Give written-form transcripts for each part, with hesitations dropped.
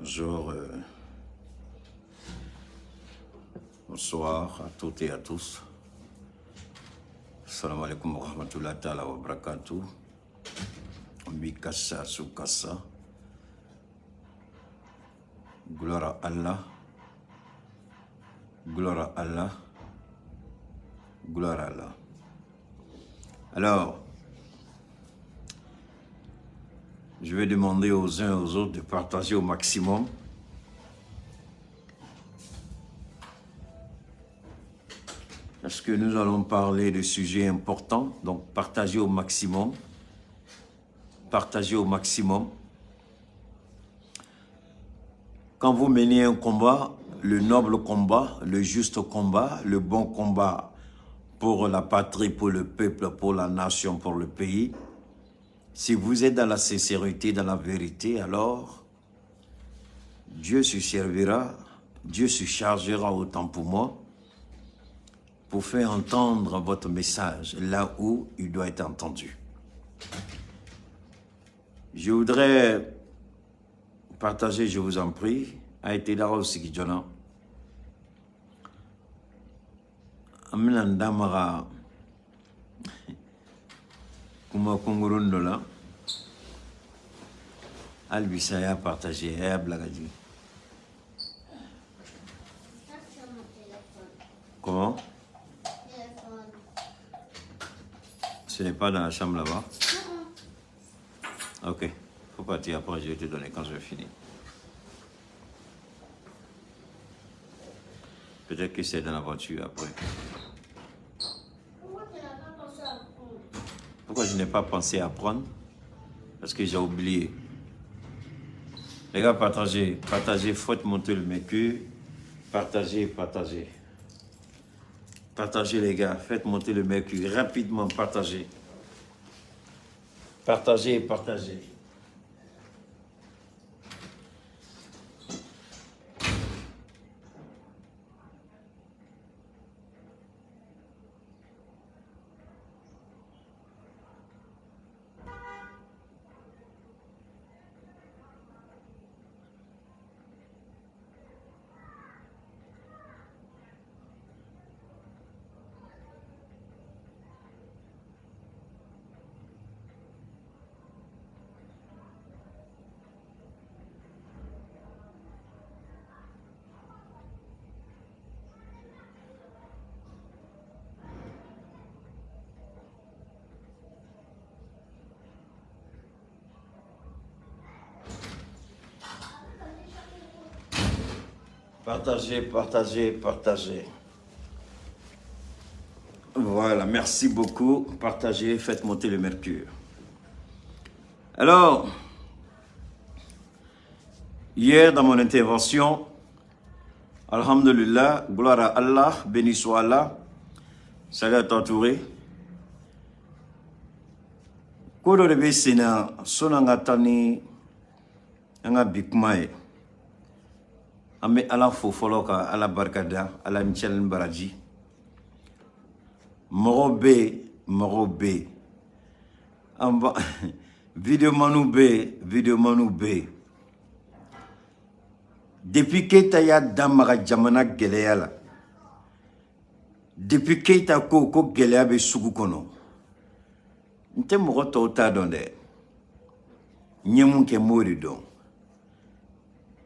Bonjour, bonsoir à toutes et à tous. Salam alaikum wa rahmatullahi ta'ala wa barakatuh. Mikasa sukasa. Gloire à Allah. Gloire à Allah. Gloire à Allah. Alors, je vais demander aux uns et aux autres de partager au maximum. Parce que nous allons parler de sujets importants, donc partagez au maximum. Partagez au maximum. Quand vous menez un combat, le noble combat, le juste combat, le bon combat pour la patrie, pour le peuple, pour la nation, pour le pays, si vous êtes dans la sincérité, dans la vérité, alors Dieu se servira, Dieu se chargera autant pour moi pour faire entendre votre message là où il doit être entendu. Je voudrais partager, je vous en prie, a été là aussi qui jona. Amina ndamara kuma kungurun dɔ la hali bi sa y'a partager a y'a bila ka jigin. Ça, c'est mon téléphone. Comment? Téléphone. Ce n'est pas dans la chambre là-bas? Ok. Faut partir après, je vais te donner quand je vais finir. Peut-être que c'est dans la voiture après. Pourquoi tu n'as pas pensé à prendre? Pourquoi je n'ai pas pensé à prendre? Parce que j'ai oublié. Les gars, partagez, partagez, faites monter le mercure. Partagez, partagez. Partagez les gars, faites monter le mercure. Rapidement, partagez. Partagez, partagez. Partagez, partagez, partagez. Voilà, merci beaucoup. Partagez, faites monter le mercure. Alors, hier dans mon intervention, Alhamdulillah, gloire à Allah, béni soit Allah, salut à toi Touré. Ko dɔ de bɛ sen na sɔnni an ka taa ni an ka bi kuma ye. An bɛ Ala fo fɔlɔ ka Ala barika da, Ala ni cɛ ni baraji. Mɔgɔw bɛ yen, mɔgɔw bɛ yen. An ba videomaniw bɛ yen, videomaniw bɛ yen. Depuis Keita y'a da maga jamana gɛlɛya la, depuis Keita ko ko gɛlɛya bɛ sugu kɔnɔ, n tɛ mɔgɔ tɔw t'a dɔn dɛ. N ye mun kɛ n b'o de dɔn.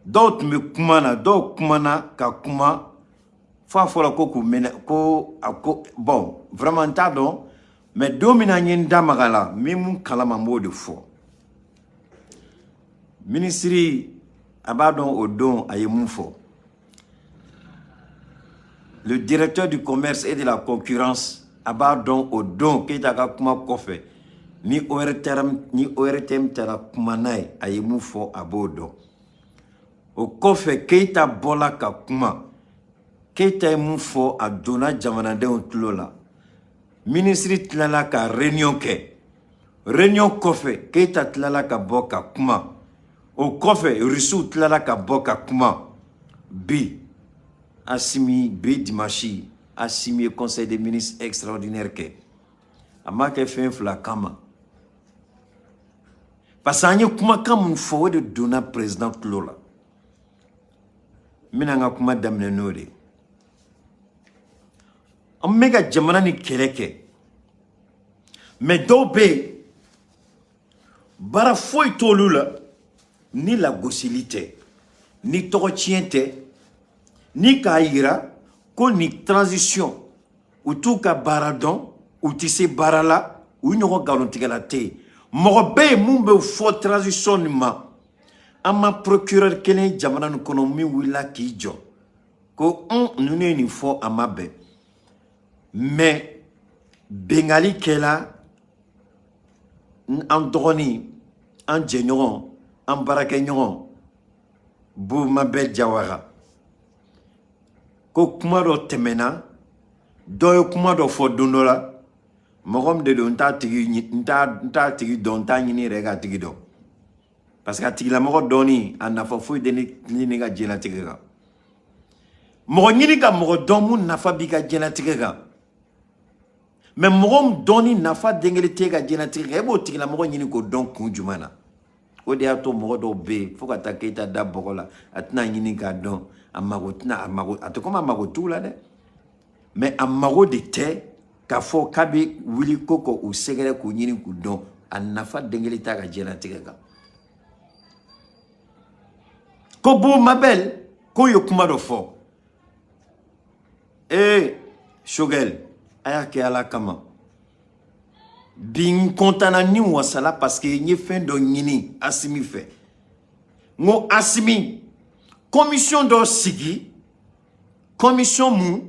Dɔw tun bɛ kuma na, dɔw kumana ka kuma fo a fɔra ko k'u minɛ, ko a ko bon vraiment n t'a dɔn, mais don min na n ye n da maga la, n bɛ mun kalama n b'o de fɔ. Minisiri a b'a dɔn o don a ye mun fɔ. Le directeur du commerce et de la concurrence a b'a dɔn o don Keita ka kuma kɔfɛ ni ORTM, ni ORTM taara kuma n'a ye, a ye mun fɔ a b'o dɔn. O kɔfɛ Keita bɔla ka kuma. Keita ye mun fɔ a donna jamanadenw tulo la. Minisiri tilala ka réunion kɛ. Réunion kɔfɛ Keita tilala ka bɔ ka kuma. O kɔfɛ Rusiw tilala ka bɔ ka kuma. Bi Assimi, bi dimanche, Assimi ye conseil des ministres extraordinaire kɛ. A m'a kɛ fɛn fila kama. Parce que an ye kumakan mun fɔ o de donna président tulo la. N bɛna n ka kuma daminɛ n'o de ye. An bɛ ka jamana ni kɛlɛ kɛ, mais dɔw bɛ yen, baara foyi t'olu la ni lagosili tɛ, ni tɔgɔ tiɲɛ tɛ, ni k'a yira ko nin transition, u t'u ka baara dɔn, u tɛ se baara la, u ɲɔgɔn nkalontigɛla tɛ yen. Mɔgɔ bɛ yen mun bɛ fɔ transition nin ma? An ma procureur kelen jamana nin kɔnɔ min wulila k'i jɔ ko ninnu ye nin fɔ, a ma bɛn. Mais bengali kɛla an dɔgɔnin, an jɛɲɔgɔn, an baarakɛɲɔgɔn Boubou Mabel Diawara, ko kuma dɔ tɛmɛna, dɔ ye kuma dɔ fɔ don dɔ la. Mɔgɔ min de don, n t'a tigi, n t'a tigi dɔn, n t'a ɲini yɛrɛ k'a tigi dɔn, parce que a tigilamɔgɔ dɔnni, a nafa foyi tɛ ne ka diɲɛlatigɛ kan. Mɔgɔ ɲini ka mɔgɔ dɔn mun nafa b'i ka diɲɛlatigɛ kan, mais mɔgɔ min dɔnni nafa den kelen t'e ka diɲɛlatigɛ kan, e b'o tigilamɔgɔ ɲini k'o dɔn kun jumɛn na? O de y'a to mɔgɔ dɔw bɛ yen, fo ka taa Keyita da bɔgɔ la, a tɛna ɲini k'a dɔn. A mago tɛna, a mago a tɛ komi a mago t'u la dɛ, mais a mago de tɛ k'a fɔ k'a bɛ wuli ko k'u sɛgɛrɛ, k'u ɲini k'u dɔn. A nafa den kelen t'a ka diɲɛlatigɛ kan. Ko Boubou Mabel k'o ye kuma dɔ fɔ. Ee Choguel, a y'a kɛ Ala kama. Bi n kɔntana ni wasala, parce que n ye fɛn dɔ ɲini Asimi fɛ. N ko Asimi, commission dɔ sigi, commission mun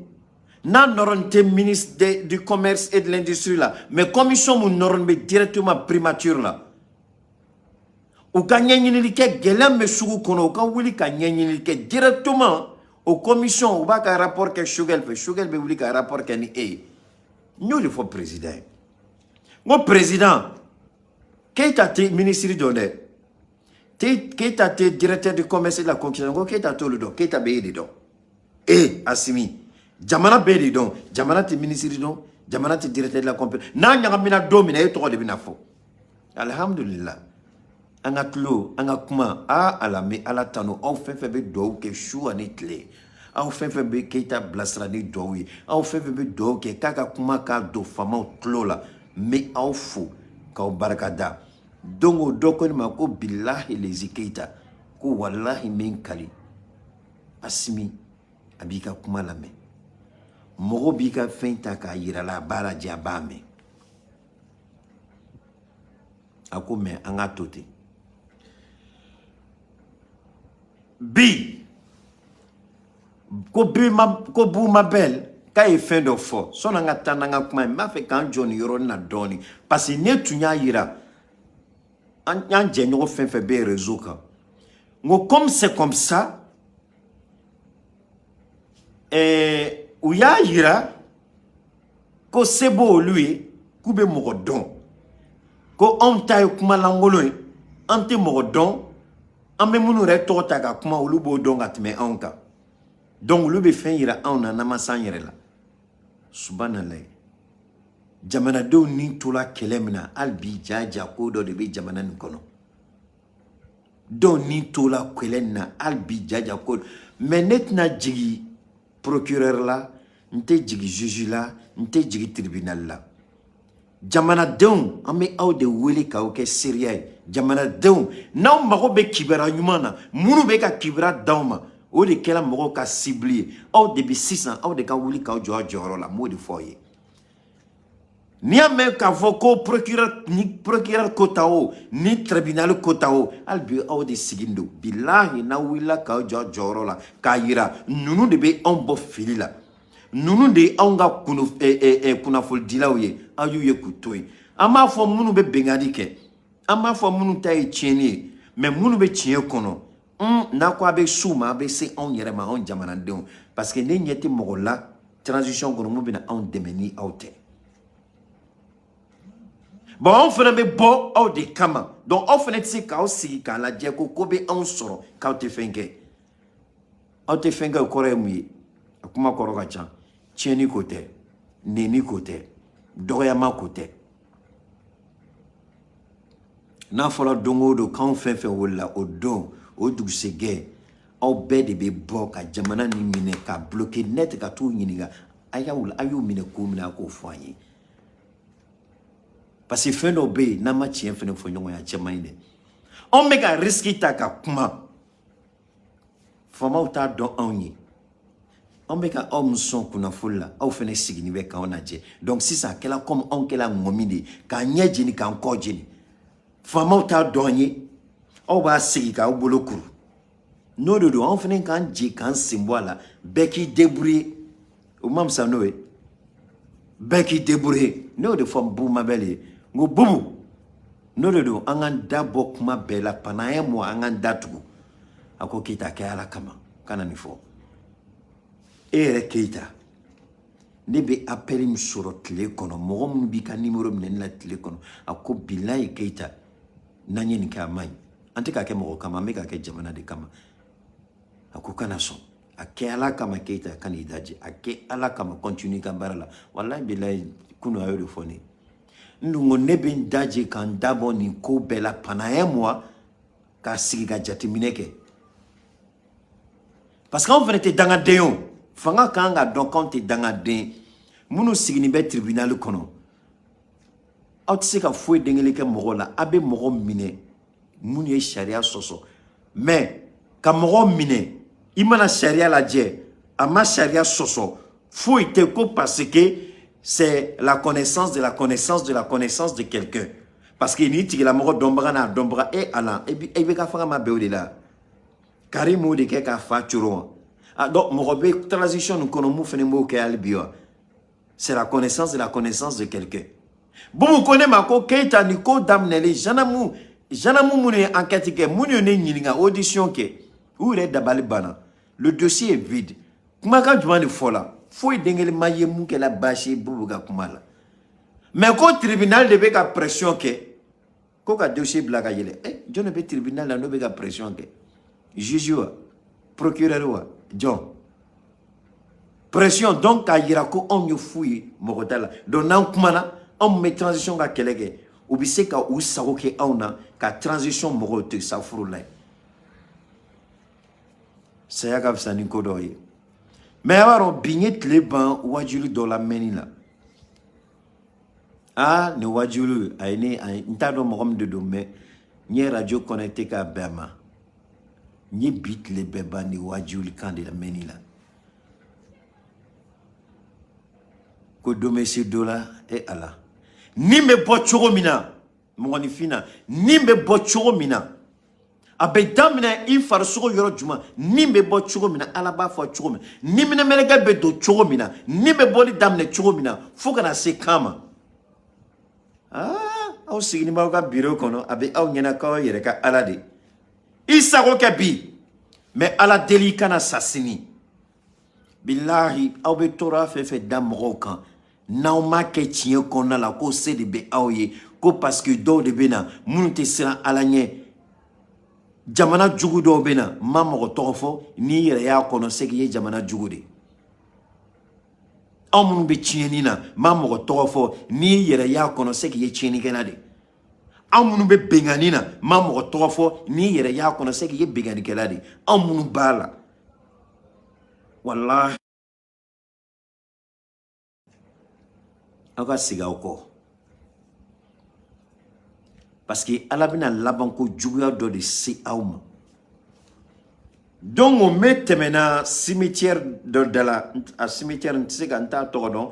n'a nɔrɔnin tɛ ministre du Commerce et de l'Industrie la, mais commission mun nɔrɔnin bɛ directement primature la, u ka ɲɛɲinili kɛ gɛlɛya min bɛ sugu kɔnɔ. U ka wuli ka ɲɛɲinili kɛ directement. O commission, u b'a ka rapport kɛ Choguel fɛ, Choguel bɛ wuli ka rapport kɛ ni e ye. N y'o de fɔ président ye. N ko président, Keyita tɛ ministre dɔn dɛ, Keyita tɛ directeur du commerce et de la concurrence. N ko Keyita t'olu dɔn, Keyita bɛ e de dɔn. E Asimi, jamana bɛɛ de dɔn, jamana tɛ ministre dɔn, jamana tɛ directeur de la concurrence. N'a ɲagamina don min na, e tɔgɔ de bɛna fɔ. Alihamudulila, an ka tulo, an ka kuma a ala n bɛ Ala tanu. Aw fɛn fɛn bɛ dugawu kɛ su ani tile, aw fɛn fɛn bɛ Keyita bilasira ni dugawu ye, aw fɛn fɛn bɛ dugawu kɛ k'a ka kuma k'a don faamaw tulo la, n bɛ aw fo k'aw barika da. Don o dɔ ko ne ma ko bilahi lezi Keyita, ko walahi n bɛ n kali Asimi, a b'i ka kuma lamɛn. Mɔgɔ b'i ka fɛn ta k'a yira la, a b'a lajɛ, a b'a mɛn. A ko mais an k'a to ten. Bi ko ko Boubou Mabel k'a ye fɛn dɔ fɔ. Sɔnni an ka taa n'an ka kuma ye, n b'a fɛ k'an jɔ nin yɔrɔnin na dɔɔni, parce que ne tun y'a yira an jɛɲɔgɔn fɛn fɛn bɛ réseau kan, n ko comme c'est comme ça, u y'a yira ko se b'olu ye, k'u bɛ mɔgɔ dɔn, ko anw ta ye kuma lankolon ye, an tɛ mɔgɔ dɔn. An bɛ minnu yɛrɛ tɔgɔ ta ka kuma, olu b'o dɔn ka tɛmɛ anw kan. Donc olu bɛ fɛn yira anw na n'an ma s'an yɛrɛ la. Subhanalayi, jamanadenw ni tola kɛlɛ min na hali bi, jaja ko dɔ de bɛ jamana nin kɔnɔ. Dɔw ni tola kɛlɛ nin na hali bi, jaja ko. Mais ne tɛna jigin procureur la, n tɛ jigin juge la, n tɛ jigin tribunal la. Jamanadenw, an bɛ aw de wele k'aw kɛ seereya ye. Jamanadenw, n'aw mago bɛ kibaruya ɲuman na, minnu bɛ ka kibaruya d'aw ma, o de kɛra mɔgɔw ka cible ye. Aw de bɛ sisan, aw de ka wuli k'aw jɔ aw jɔyɔrɔ la. N b'o de fɔ aw ye. N'i y'a mɛn k'a fɔ ko procureur ni procureur ko ta o, ni tribunal ko ta o, hali bi aw de sigilen don. Bilahi, n'aw wulila k'aw jɔ aw jɔyɔrɔ la k'a yira ninnu de bɛ anw bɔ fili la, ninnu de ye anw ka kunnafonidilaw ye, aw y'u ye k'u to yen. An b'a fɔ minnu bɛ bɛnkanni kɛ, an b'a fɔ minnu ta ye tiɲɛni ye, mais minnu bɛ tiɲɛ kɔnɔ, n'a ko a bɛ s'u ma, a bɛ se anw yɛrɛ ma, anw jamanadenw, parce que ne ɲɛ tɛ mɔgɔ la transition kɔnɔ mun bɛna anw dɛmɛ ni aw tɛ. Bon, anw fana bɛ bɔ aw de kama. Donc aw fana tɛ se k'aw sigi k'a lajɛ ko ko bɛ anw sɔrɔ k'aw tɛ fɛn kɛ. Aw tɛ fɛn kɛ, o kɔrɔ ye mun ye? A kuma kɔrɔ ka ca. Tiɲɛni ko tɛ, neni ko tɛ, dɔgɔyama ko tɛ. N'a fɔra don o don k'anw fɛn fɛn wulila, o don o dugusɛjɛ Aw bɛɛ de bɛ bɔ ka jamana nin minɛ ka bloquer net, ka t'u ɲininka. A y'u minɛ k'u minɛ, a k'o fɔ an ye, parce que fɛn dɔw bɛ yen, n'an ma tiɲɛ fɛnɛ fɔ ɲɔgɔn ye, a cɛ man ɲi dɛ. Anw bɛ ka risque ta ka kuma, faamaw t'a dɔn anw ye. Anw bɛ ka aw min sɔn kunnafoni la, aw fɛnɛ sigini bɛ k'anw lajɛ. Donc sisan a kɛla comme anw kɛla ŋɔmi de ye, k'an ɲɛ jeni, k'an kɔ jeni. Faamaw t'a dɔn an ye, aw b'a sigi k'aw bolo kuru. N'o de don, anw fɛnɛ k'an je k'an sen bɔ a la. Bɛɛ k'i débrouiller, o ma fisa n'o ye. Bɛɛ k'i débrouiller. Ne y'o de fɔ Bubu Mabɛl ye, n ko Bubu, n'o de don, an k'an da bɔ kuma bɛɛ la pendant un mois, an k'an da tugu. A ko Keyita, kɛ Ala kama, kana nin fɔ e yɛrɛ. Keyita, ne bɛ appel min sɔrɔ tile kɔnɔ, mɔgɔ minnu b'i ka numéro minɛ ne la tile kɔnɔ, a ko bilayi Keyita, n'an ye nin kɛ, a man ɲi. An tɛ k'a kɛ mɔgɔ kama, an bɛ k'a kɛ jamana de kama. A ko kana sɔn, a kɛ Ala kama. Keyita, kan'i daji, a kɛ Ala kama, continue ka baara la. Walayi bilayi, kunu a y'o de fɔ ne ye. N dun ko ne bɛ n daji ka n dabɔ nin ko bɛɛ la pendant un mois, k'a sigi ka jateminɛ kɛ, parce que anw fana tɛ dangaden o. Fanga kan ka dɔn k'anw tɛ dangaden. Minnu siginin bɛ tribunal kɔnɔ, aw tɛ se ka foyi den kelen kɛ mɔgɔ la. A bɛ mɔgɔ minɛ minnu ye sariya sɔsɔ, mais ka mɔgɔ minɛ, i mana sariya lajɛ, a ma sariya sɔsɔ, foyi tɛ ko, parce que c'est la connaissance de la connaissance de la connaissance de quelqu'un, parce que ni tigilamɔgɔ dɔnbaga n'a dɔnbaga e ala e bɛ ka fanga ma bɛn o de la. Karim m'o de kɛ k'a fa coro wa? Ah, donc mɔgɔ bɛ transition nin kɔnɔ, mun fana b'o kɛ hali bi wa? C'est la connaissance de la connaissance de quelqu'un. Bubu ko ne ma ko Keyita, nin ko daminɛlen, gendarme minnu ye enquête kɛ, minnu ye ne ɲininka, audition kɛ, u yɛrɛ dabali banna. Le dossier est vide. Kumakan jumɛn de fɔla? Foyi den kelen ma ye mun kɛla baasi ye Bubu ka kuma la. Mais ko tribunal de bɛ ka pression kɛ ko ka dossier bila ka yɛlɛ. Eh, jɔn de bɛ tribunal la n'o bɛ ka pression kɛ? Juge wa, procureur wa, jɔn pression? Donc k'a yira ko anw ye fu ye mɔgɔ t'a la. Donc n'an kumana, anw bɛ transition ka kɛlɛ kɛ, u bɛ se ka u sago kɛ anw na, ka transition mɔgɔw to safuru la ye. Saya ka fisa ni ko dɔw ye. Mais a b'a dɔn, bi n ye tile ban wajuli dɔ lamɛnni la. Aa, nin wajuli a ye ne a ye, n t'a dɔn mɔgɔ min de don, mais n ye radio connecté k'a bɛn a ma. N ye bi tile bɛɛ ban nin wajuli kan de lamɛnni la, ko don bɛ se dɔ la. E Ala, nin bɛ bɔ cogo min na mɔgɔninfin na, nin bɛ bɔ cogo min na, a bɛ daminɛ i farisogo yɔrɔ jumɛn? Nin bɛ bɔ cogo min na, Ala b'a fɔ cogo min na, ni minɛmɛlɛkɛ bɛ don cogo min na, nin bɛ bɔli daminɛ cogo min na, fo ka na se kan ma. Aa, aw sigilen b'aw ka biro kɔnɔ, a bɛ aw ɲɛna k'aw yɛrɛ ka Ala de i sago kɛ bi, mais Ala deli i kana sa sini. Bilahi, aw bɛ tɔɔrɔya fɛn fɛn da mɔgɔw kan, n'aw ma kɛ tiɲɛ kɔnɔna la ko se de bɛ aw ye, ko parce que dɔw de bɛ na minnu tɛ siran Ala ɲɛ, jamana jugu dɔw bɛ na, n ma mɔgɔ tɔgɔ fɔ, n'i yɛrɛ y'a kɔnɔ, c'est k'i ye jamana jugu de. Aw minnu bɛ tiɲɛni na, n ma mɔgɔ tɔgɔ fɔ, n'i yɛrɛ y'a kɔnɔ, c'est k'i ye tiɲɛnikɛla de. Aw minnu bɛ binkanni na, n ma mɔgɔ tɔgɔ fɔ, n'i yɛrɛ y'a kɔnɔ, c'est k'i ye binkannikɛla de. Aw minnu b'a la, walahi, aw ka segin aw kɔ, parce que Ala bɛna labanko juguya dɔ de se aw ma. Donc n bɛ tɛmɛna cimetière dɔ da la, a cimetière, n tɛ se ka n t'a tɔgɔ dɔn,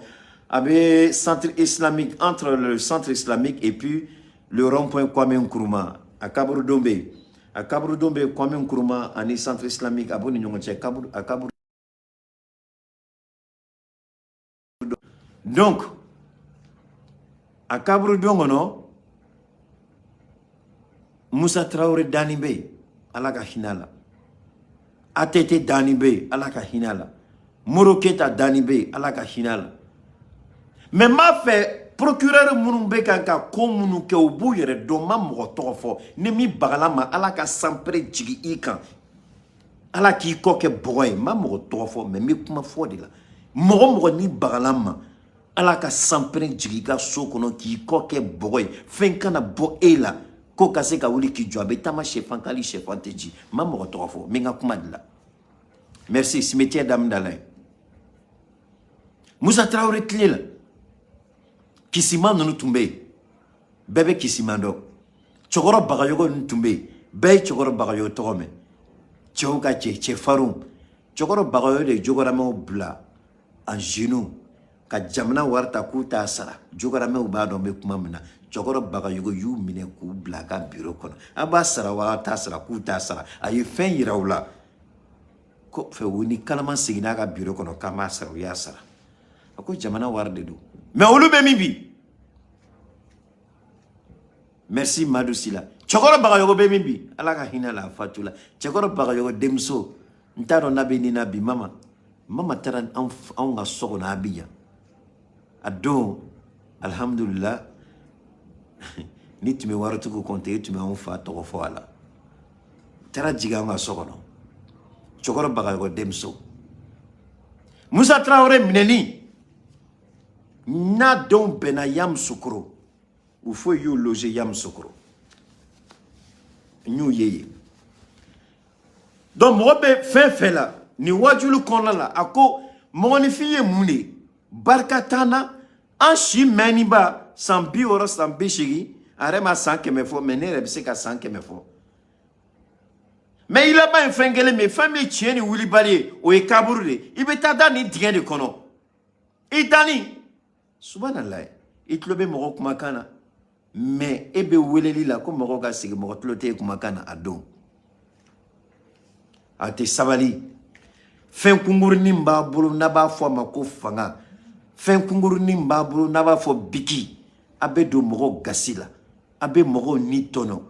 a bɛ centre islamique, entre le centre islamique et puis le rond-point Kwame Nkrumah. A kaburudon bɛ yen, a kaburudon bɛ yen, Kwame Nkrumah ani centre islamique, a b'u ni ɲɔgɔn cɛ, kaburu a kaburu. Donc a kaburudon kɔnɔ, Musa Traoré danni bɛ yen, Ala ka hinɛ a la. ATT danni bɛ yen, Ala ka hinɛ a la. Moro Keita danni bɛ yen, Ala ka hinɛ a la. Mais n b'a fɛ procureur minnu bɛ kan ka ko minnu kɛ, u b'u yɛrɛ dɔn. N ma mɔgɔ tɔgɔ fɔ, ni min bagala ma, Ala ka sanpere jigin i kan, Ala k'i kɔ kɛ bɔgɔ ye. N ma mɔgɔ tɔgɔ fɔ, mais n bɛ kuma fɔ de la. Mɔgɔ mɔgɔ n'i bagala ma, Ala ka sanpere jigin i ka so kɔnɔ, k'i kɔ kɛ bɔgɔ ye, fɛn kana bɔ e la ko ka se ka wuli k'i jɔ. A bɛ taama sɛfan k'ale sɛfan tɛ ji. N ma mɔgɔ tɔgɔ fɔ, n bɛ n ka kuma de la. Merci, cimetière d'Amdalaye. Musa Traoré tile la, Kisima ninnu tun bɛ yen, bɛɛ bɛ Kisima dɔn. Cɛkɔrɔ Bagayogo ninnu tun bɛ yen, bɛɛ ye Cɛkɔrɔ Bagayogo tɔgɔ mɛn. Cɛw ka cɛ, cɛfarinw. Cɛkɔrɔ Bagayogo de ye jogoramɛw bila en genou ka jamana wari ta k'u t'a sara. Jogoramɛw b'a dɔn n bɛ kuma min na. Cɛkɔrɔ Bagayogo y'u minɛ k'u bila a ka bureau kɔnɔ. A b'a sara wa a t'a sara, k'u t'a sara. A ye fɛn yira u la. Kɔfɛ u ni kalama seginna a ka bureau kɔnɔ k'an b'a sara, u y'a sara. A ko jamana wari de don. Mais olu bɛ min bi? Merci Madou Sila. Cɛkɔrɔ Bagayogo bɛ min bi? Ala ka hinɛ la, a fatula. Cɛkɔrɔ Bagayogo denmuso, n t'a dɔn n'a bɛ nin na bi. Mama, mama taara anw ka so kɔnɔ Abidjan. A don, alhamdulillah, ni tun bɛ waritigiw kɔnte, e tun bɛ anw fa tɔgɔ fɔ a la. Taara jigin anw ka so kɔnɔ. Cɛkɔrɔ Bagayogo denmuso. Musa Traoré minɛni n'a denw bɛnna Yamoussoukro, u foyi y'u loger Yamoussoukro, n y'u ye yen. Donc mɔgɔ bɛ fɛn fɛn la nin wajulu kɔnɔna la, a ko mɔgɔninfin ye mun de ye? Barika t'an na, an si mɛnni ba san 60, san 80, a yɛrɛ ma san 100 fɔ, mais ne yɛrɛ bɛ se ka san 100 fɔ. Mais i laban ye fɛn kelen min ye, fɛn min ye tiɲɛ ni wulibali ye, o ye kaburu de ye. I bɛ taa da nin dingɛ de kɔnɔ. I danni, subhanallah, i tulo bɛ mɔgɔ kumakan na, mais e bɛ weleli la ko mɔgɔw ka sigi, mɔgɔ tulo tɛ e kumakan na a don. A tɛ sabali. Fɛn kunkurunin b'a bolo n'a b'a fɔ a ma ko fanga. Fɛn kunkurunin b'a bolo n'a b'a fɔ biki. A bɛ don mɔgɔw gasi la. A bɛ mɔgɔw ni tɔnɔ.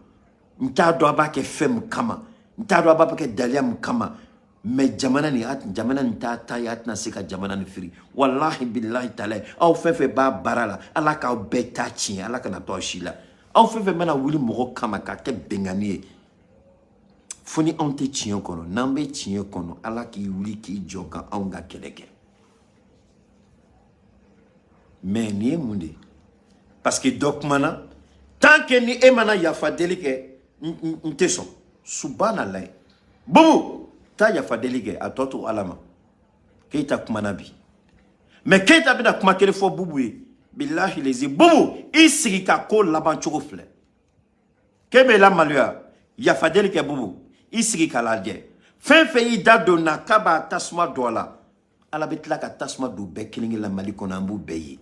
N t'a dɔn a b'a kɛ fɛn min kama. N t'a dɔn a b'a kɛ daliya min kama. Mais jamana nin, jamana nin t'a ta ye, a tɛna se ka jamana nin firi. Walahi bilahi talahi, aw fɛn fɛn b'a baara la, Ala k'aw bɛɛ ta tiɲɛ, Ala kana to aw si la. Aw fɛn fɛn mana wuli mɔgɔ kama k'a kɛ bɛnkanni ye, fo ni anw tɛ tiɲɛ kɔnɔ. N'an bɛ tiɲɛ kɔnɔ, Ala k'i wuli k'i jɔ ka anw ka kɛlɛ kɛ. Mais nin ye mun de ye? Parce que dɔ kumana, tant que ni e mana yafa deli kɛ, n tɛ sɔn. Subhanallah. Bubu, taa yafa deli kɛ, a tɔ to Ala ma. Keyita kumana bi. Mais Keyita bɛna kuma kelen fɔ Bubu ye. Bilahi lezi, Bubu, i sigi ka ko laban cogo filɛ. K'e bɛ lamaloya, yafa deli kɛ Bubu, i sigi k'a lajɛ. Fɛn fɛn y'i da don na k'a b'a tasuma don a la, Ala bɛ tila ka tasuma don bɛɛ kelen kelen la Mali kɔnɔ, an b'u bɛɛ ye.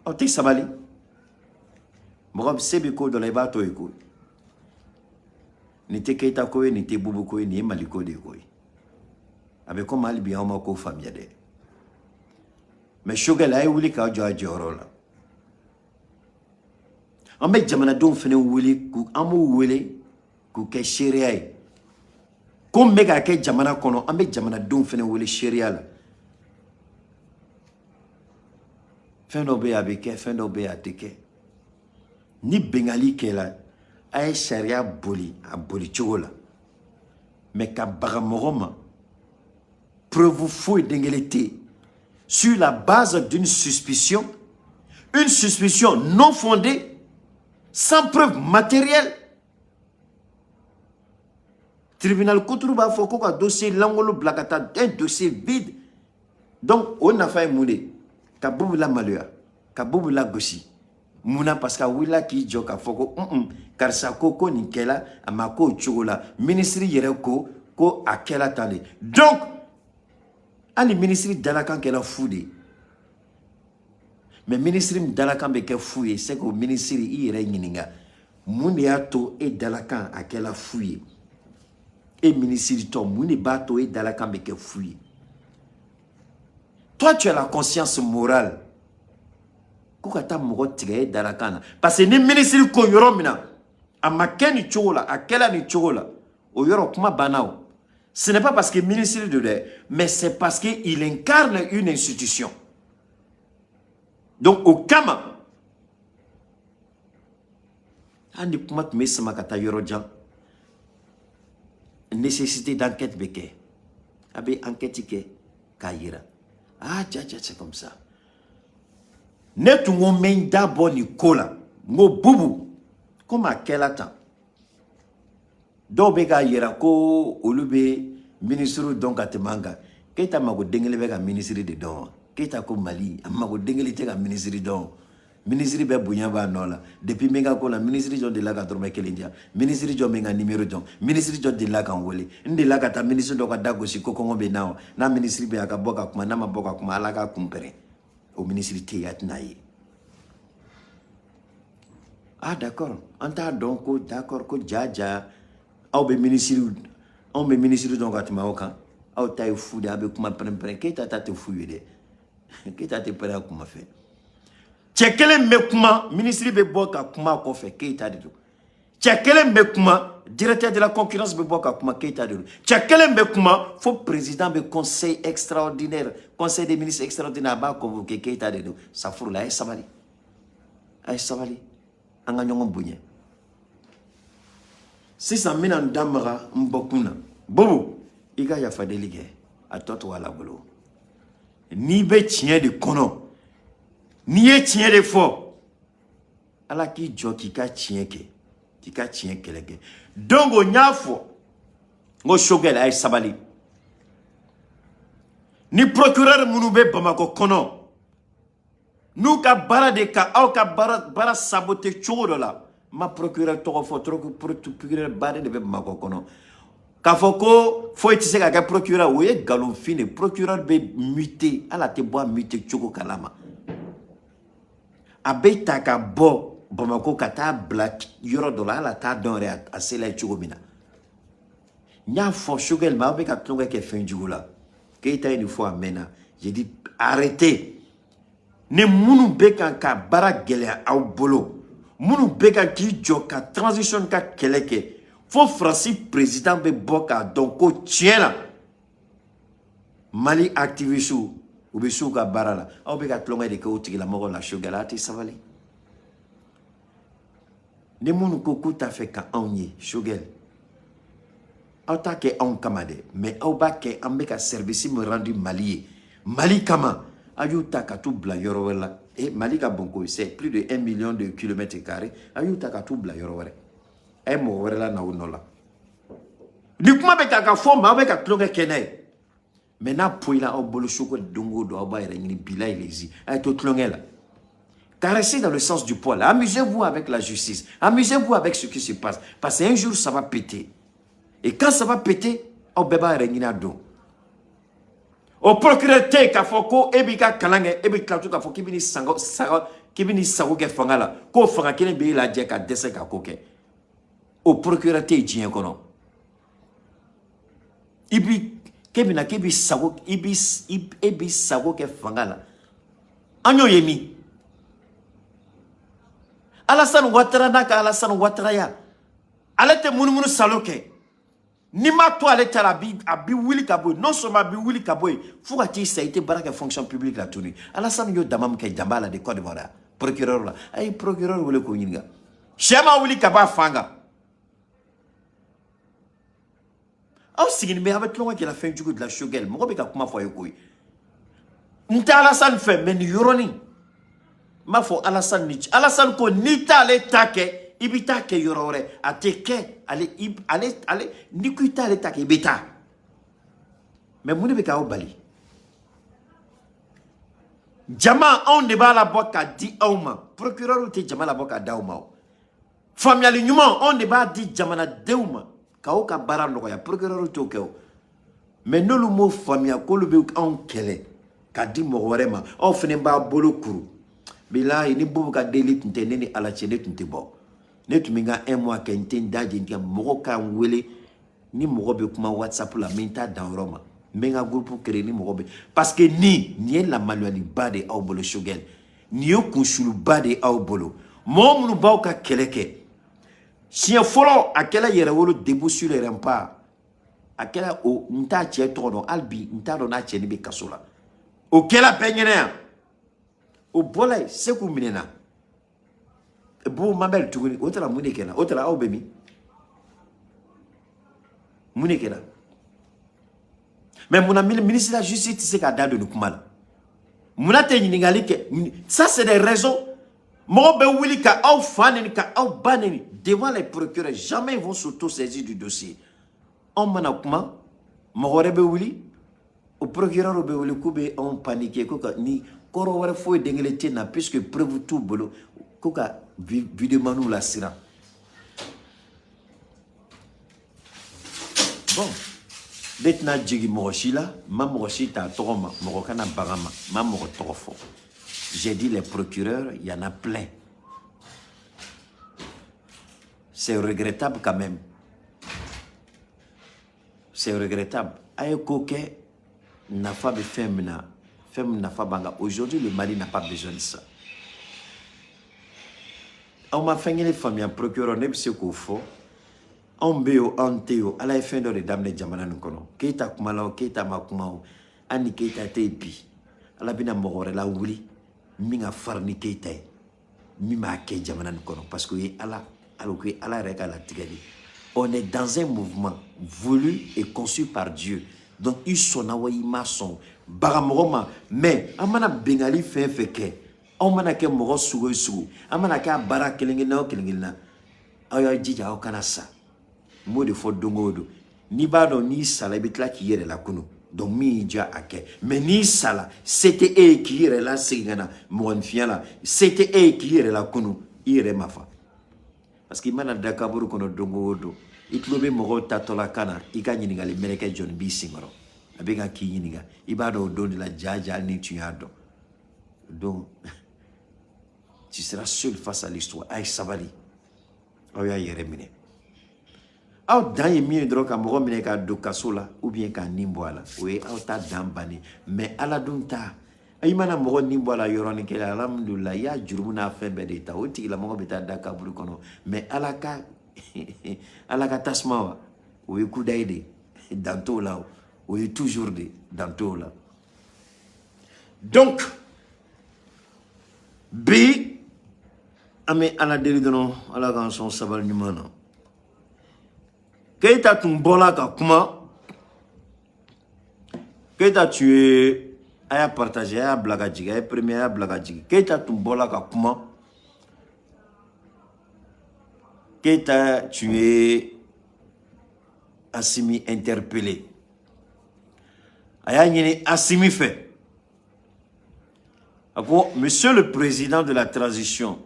Aw tɛ sabali. Mɔgɔ se bɛ ko dɔ la, i b'a to yen ko. Nin tɛ Keyita ko ye, nin tɛ Bubu ko ye, nin ye Mali ko de ye koyi. A bɛ komi hali bi aw ma ko faamuya dɛ. Mais Choguel, a ye wuli k'aw jɔ a jɔyɔrɔ la. An bɛ jamanadenw fana wele, an b'u wele k'u kɛ seereya ye. Ko min bɛ ka kɛ jamana kɔnɔ, an bɛ jamanadenw fana wele seereya la. Fɛn dɔw bɛ yen a bɛ kɛ, fɛn dɔw bɛ yen a tɛ kɛ. Ni bengali kɛla, a ye sariya boli a boli cogo la. Mais ka baga mɔgɔ ma, preuve foyi den kelen tɛ yen. Sur la base d'une suspicion, une suspicion non fondée, sans preuve matérielle. Tribunal kuturu b'a fɔ ko ka dossier lankolon bila ka taa, un dossier vide. Donc o nafa ye mun de ye? Ka Bubu lamaloya, ka Bubu lagosi. Mun na? Parce que a wulila k'i jɔ k'a fɔ ko karisa ko ko nin kɛla, a ma k'o cogo la. Minisiri yɛrɛ ko ko a kɛla tan de. Donc hali minisiri dalakan kɛla fu de ye. Mais minisiri min dalakan bɛ kɛ fu ye, c'est que o minisiri i yɛrɛ ɲininka mun de y'a to e dalakan a kɛla fu ye. E minisiri tɔ, mun de b'a to e dalakan bɛ kɛ fu ye? Toi, tu as la conscience morale ko ka taa mɔgɔ tigɛ e dalakan na. Parce que ni minisiri ko yɔrɔ min na a ma kɛ nin cogo la, a kɛla nin cogo la, o yɔrɔ kuma banna o. Ce n'est pas parce que ministre de dɛ, mais c'est parce que il incarne une institution. Donc o kama, hali ni kuma tun bɛ sama ka taa yɔrɔ jan, nécessité d'enquête bɛ kɛ. A bɛ enquête kɛ k'a yira. Ah, ja ja, c'est comme ça. Ne tun ko n bɛ n da bɔ nin ko la, n ko Bubu, komi a kɛla tan. Dɔw bɛ k'a yira ko olu bɛ minisiriw dɔn ka tɛmɛ an kan. Keyita mako den kelen bɛ ka minisiri de dɔn wa? Keyita ko Mali a mako den kelen tɛ ka minisiri dɔn. Minisiri bɛɛ bonya b'a nɔ la. Depuis n bɛ n ka ko la, minisiri jɔn delila ka dɔrɔmɛ kelen di yan? Minisiri jɔn bɛ n ka nimero dɔn? Minisiri jɔn delila ka n wele? N delila ka taa minisiri dɔ ka da gosi ko kɔngɔ bɛ n na wa? N'a minisiri bɛ yen, a ka bɔ ka kuma. N'a ma bɔ ka kuma, Ala k'a kun pɛrɛn. O minisiri tɛ yen, a tɛna ye. Ah d'accord, an t'a dɔn ko d'accord ko ja ja aw bɛ minisiri, anw bɛ minisiri dɔn ka tɛmɛ aw kan. Aw ta ye fu de, aw bɛ kuma pɛrɛn-pɛrɛn. Keyita ta tɛ fu ye dɛ. Keyita tɛ pɛrɛn a kuma fɛ. Cɛ kelen bɛ kuma, minisiri bɛ bɔ ka kuma kɔfɛ, Keyita de don. Cɛ kelen bɛ kuma, directeur de la concurrence bɛ bɔ ka kuma, Keyita de don. Cɛ kelen bɛ kuma fo président bɛ conseil extraordinaire, conseil des ministres extraordinaire, a b'a convoquer, Keyita de don. Safurula, a ye sabali, a ye sabali, an ka ɲɔgɔn bonya. Sisan n bɛna n da maga n bɔkun na. Bobo, i ka yafa deli kɛ, a tɔ to Ala bolo. N'i bɛ tiɲɛ de kɔnɔ, n'i ye tiɲɛ de fɔ, Ala k'i jɔ k'i ka tiɲɛ kɛ, k'i ka tiɲɛ kɛlɛ kɛ. Donc n y'a fɔ n ko Choguel, a ye sabali. Ni procureur minnu bɛ Bamakɔ kɔnɔ, n'u ka baara de ka aw ka baara saboter cogo dɔ la, n ma procureur tɔgɔ fɔ, procureur baden de bɛ Bamakɔ kɔnɔ. K'a fɔ ko foyi tɛ se ka kɛ procureur, o ye nkalonfin de. Procureur bɛ muter, hali a tɛ bɔ a muter cogo kalama. A bɛ ta ka bɔ Bamakɔ ka taa bila yɔrɔ dɔ la, hali a t'a dɔn yɛrɛ a sela yen cogo min na. N y'a fɔ Choguel ma, aw bɛ ka tulonkɛ kɛ fɛn jugu la. Keyita ye nin fɔ a mɛnna. J'ai dit arrêtez. Ni minnu bɛ kan ka baara gɛlɛya aw bolo, minnu bɛ kan k'i jɔ ka transition ka kɛlɛ kɛ, fo Faransi président bɛ bɔ k'a dɔn ko tiɲɛ na Mali activiste u bɛ s'u ka baara la, aw bɛ ka tulonkɛ de kɛ o tigilamɔgɔ la. Choguel, a tɛ sabali. Ni minnu ko k'u t'a fɛ ka anw ye, Choguel, aw t'a kɛ anw kama dɛ, mais aw b'a kɛ an bɛ ka service min rendu Mali ye, Mali kama. A y'u ta ka t'u bila yɔrɔ wɛrɛ la. E Mali ka bon koyi, c'est plus de 1 million de kilomètres carrés. A y'u ta ka t'u bila yɔrɔ wɛrɛ, a ye mɔgɔ wɛrɛ la na o nɔ la. Ni kuma bɛ ka fɔ ma, aw bɛ ka tulonkɛ kɛ n'a ye, mais n'a poyila aw bolo Choguel, don o don aw b'a yɛrɛ ɲini. Bilayi lezi, a ye to tulonkɛ la. Caressez dans le sens du poil. Amusez-vous avec la justice. Amusez-vous avec ce qui se passe. Parce qu'un jour, ça va péter. Et quand ça va péter, aw bɛɛ b'a yɛrɛ ɲini a don. O procureur tɛ yen k'a fɔ ko e b'i ka kalan kɛ, e bɛ tila tun k'a fɔ k'i bɛ n'i sago sago, k'i bɛ n'i sago kɛ fanga la, k'o fanga kelen b'e lajɛ ka dɛsɛ ka ko kɛ. O procureur tɛ yen diɲɛ kɔnɔ. I bi k'e bɛna k'e b'i sago, i bi e b'i sago kɛ fanga la. An y'o ye min? Alassane Ouattara n'a ka Alassane Ouattaraya, ale tɛ munumunu salo kɛ. N'i ma to ale ta la, a bi wuli ka bɔ yen. Non seulement a bi wuli ka bɔ yen, fo ka t'i sa, i tɛ baara kɛ fonction publique la tuguni. Alassane y'o dama min kɛ jama la de Côte d'Ivoire, procureur la, a ye procureur wele k'o ɲininka. Sɛ ma wuli ka bɔ a fan kan. Aw sigilen bɛ, aw bɛ tulonkɛ kɛ la fɛn jugu de la. Choguel, mɔgɔ bɛ ka kuma fɔ a ye koyi. N tɛ Alassane fɛ, mais nin yɔrɔnin n b'a fɔ Alassane ni Alassane ko n'i t'ale ta kɛ, i bɛ taa kɛ yɔrɔ wɛrɛ. A tɛ kɛ ale ale ale, n'i ko i t'ale ta kɛ, i bɛ taa. Mais mun de bɛ k'aw bali? Jama, anw de b'a labɔ k'a di aw ma. Procureur tɛ jama labɔ k'a di aw ma. O faamuyali ɲuman, anw de b'a di jamanadenw ma k'aw ka baara nɔgɔya. Procureur t'o kɛ o. Mais n'olu m'o faamuya k'olu bɛ anw kɛlɛ k'a di mɔgɔ wɛrɛ ma, aw fana b'a bolo kuru. Bilahi, ni Bobo ka deli tun tɛ ne ni Ala cɛ, ne tun tɛ bɔ. Ne tun bɛ n ka un mois kɛ, n tɛ n da jeni kɛ mɔgɔ k'an wele. Ni mɔgɔ bɛ kuma WhatsApp la, n bɛ n ta dan yɔrɔ ma, n bɛ n ka groupe créer ni mɔgɔ bɛ, parce que ni nin ye lamaloyaliba de ye aw bolo. Choguel, nin ye kunsuluba de ye aw bolo. Mɔgɔ minnu b'aw ka kɛlɛ kɛ, siɲɛ fɔlɔ a kɛla Yɛrɛwolo debout sur les remparts, a kɛla o, n t'a cɛ tɔgɔ dɔn hali bi, n t'a dɔn n'a cɛ ni bɛ kaso la. O kɛla bɛɛ ɲɛna yan. O bɔla yen, Seku minɛna, Bobo Mabɛl tuguni. O taara mun de kɛra? O taara aw bɛ min? Mun de kɛra? Mais munna ministre de la justice tɛ se k'a da don nin kuma la? Munna tɛ ɲininkali kɛ? Ça, c'est des raisons. Mɔgɔ bɛ wuli ka aw fa neni, ka aw ba neni. devant les procureurs, jamais ils vont s'auto-saisir du dossier. Anw mana kuma, mɔgɔ wɛrɛ bɛ wuli, o procureur bɛ wuli k'u bɛ anw paniquer, ko ka ni kɔrɔ wɛrɛ foyi den kelen tɛ na, puisque preuve t'u bolo, ko ka videomaniw lasiran. Bon, ne tɛna jigin mɔgɔ si la, n ma mɔgɔ si ta tɔgɔ ma, mɔgɔ kana baga ma, n ma mɔgɔ tɔgɔ fɔ. J'ai dit les procureurs, il y en a plein. C'est regrettable quand même. C'est regrettable. A ye ko kɛ nafa bɛ fɛn min na, fɛn min nafa b'an kan. Aujourd'hui, le Mali n'a pas besoin de ça. Aw ma fɛn kelen faamuya, procureur, ne bɛ se k'o fɔ. Anw bɛ yen o, anw tɛ yen o, Ala ye fɛn dɔ de daminɛ jamana nin kɔnɔ. Keyita kuma la o, Keyita ma kuma o, hali ni Keyita tɛ yen bi, Ala bɛna mɔgɔ wɛrɛ lawuli min ka farin ni Keyita ye, min b'a kɛ jamana nin kɔnɔ, parce que o ye Ala, o ye Ala yɛrɛ ka latigɛ de ye. On est dans un mouvement voulu et conçu par Dieu. Donc i sɔnna wa i ma sɔn, baga mɔgɔ ma, mais an mana bengali fɛn fɛn kɛ, aw mana kɛ mɔgɔ sugu o sugu, an mana kɛ a baara kelen kelenna o kelen kelenna, aw y'aw jija aw kana sa. N b'o de fɔ don o don. N'i b'a dɔn n'i sara, i bɛ tila k'i yɛrɛ lakunu. Donc min y'i diya a kɛ, mais n'i sara, se tɛ e ye k'i yɛrɛ lasegin ka na mɔgɔninfinya la, se tɛ e ye k'i yɛrɛ lakunu, i yɛrɛ ma fa. Parce que i mana da kaburu kɔnɔ don o don, i tulo bɛ mɔgɔw tatɔla kan na, i ka ɲininkali mɛlɛkɛ jɔnni b'i senkɔrɔ, a bɛ ka k'i ɲininka, i b'a dɔn o don de la ja ja ni tun y'a dɔn. Donc tu seras seul face à l'histoire. A ye sabali, aw y'a yɛrɛ minɛ. Aw dan ye min ye dɔrɔn, ka mɔgɔ minɛ k'a don kaso la ou bien k'a nin bɔ a la, o ye aw ta dan bannen. Mais Ala dun ta, i mana mɔgɔ nin bɔ a la yɔrɔnin kelen, alhamdulilah, i y'a jurumu n'a fɛn bɛɛ de ta, o tigilamɔgɔ bɛ taa da kaburu kɔnɔ. Mais Ala ka tasuma wa, o ye kudayi de, dan t'o la, o ye toujours de dan t'o la. Donc bi an bɛ Ala deli dɔrɔn, Ala k'an sɔn sabali ɲuman na. Keyita tun bɔla ka kuma. Keyita tun ye, a y'a partager, a y'a bila ka jigin, a ye premier, a y'a bila ka jigin. Keyita tun bɔla ka kuma. Keyita tun ye Asimi interpellé, a y'a ɲini Asimi fɛ, a ko: monsieur le président de la transition,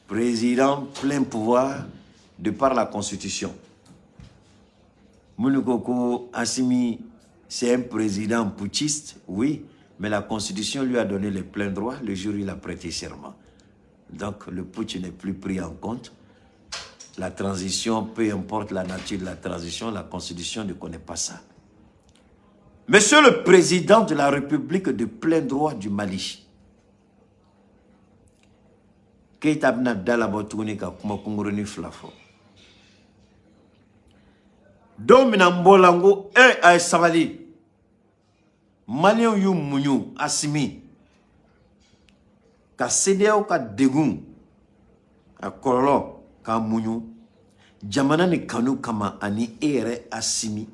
président plein pouvoir de par la constitution. Minnu ko ko Assimi c'est un président putschiste, oui, mais la constitution lui a donné les pleins droits le jour où il a prêté serment. Donc le putsch n'est plus pris en compte. La transition, peu importe la nature de la transition, la constitution ne connaît pas ça. Monsieur le président de la République de plein droit du Mali, Keita bɛna da labɔ tuguni ka kuma kunkurunin fila fɔ. Don min na n bɔla, n ko e a ye sabali, maliyɛnw y'u muɲu Asimi ka CEDEAO ka degun a kɔlɔlɔ k'a muɲu jamana ni kanu kama, ani e yɛrɛ Asimi,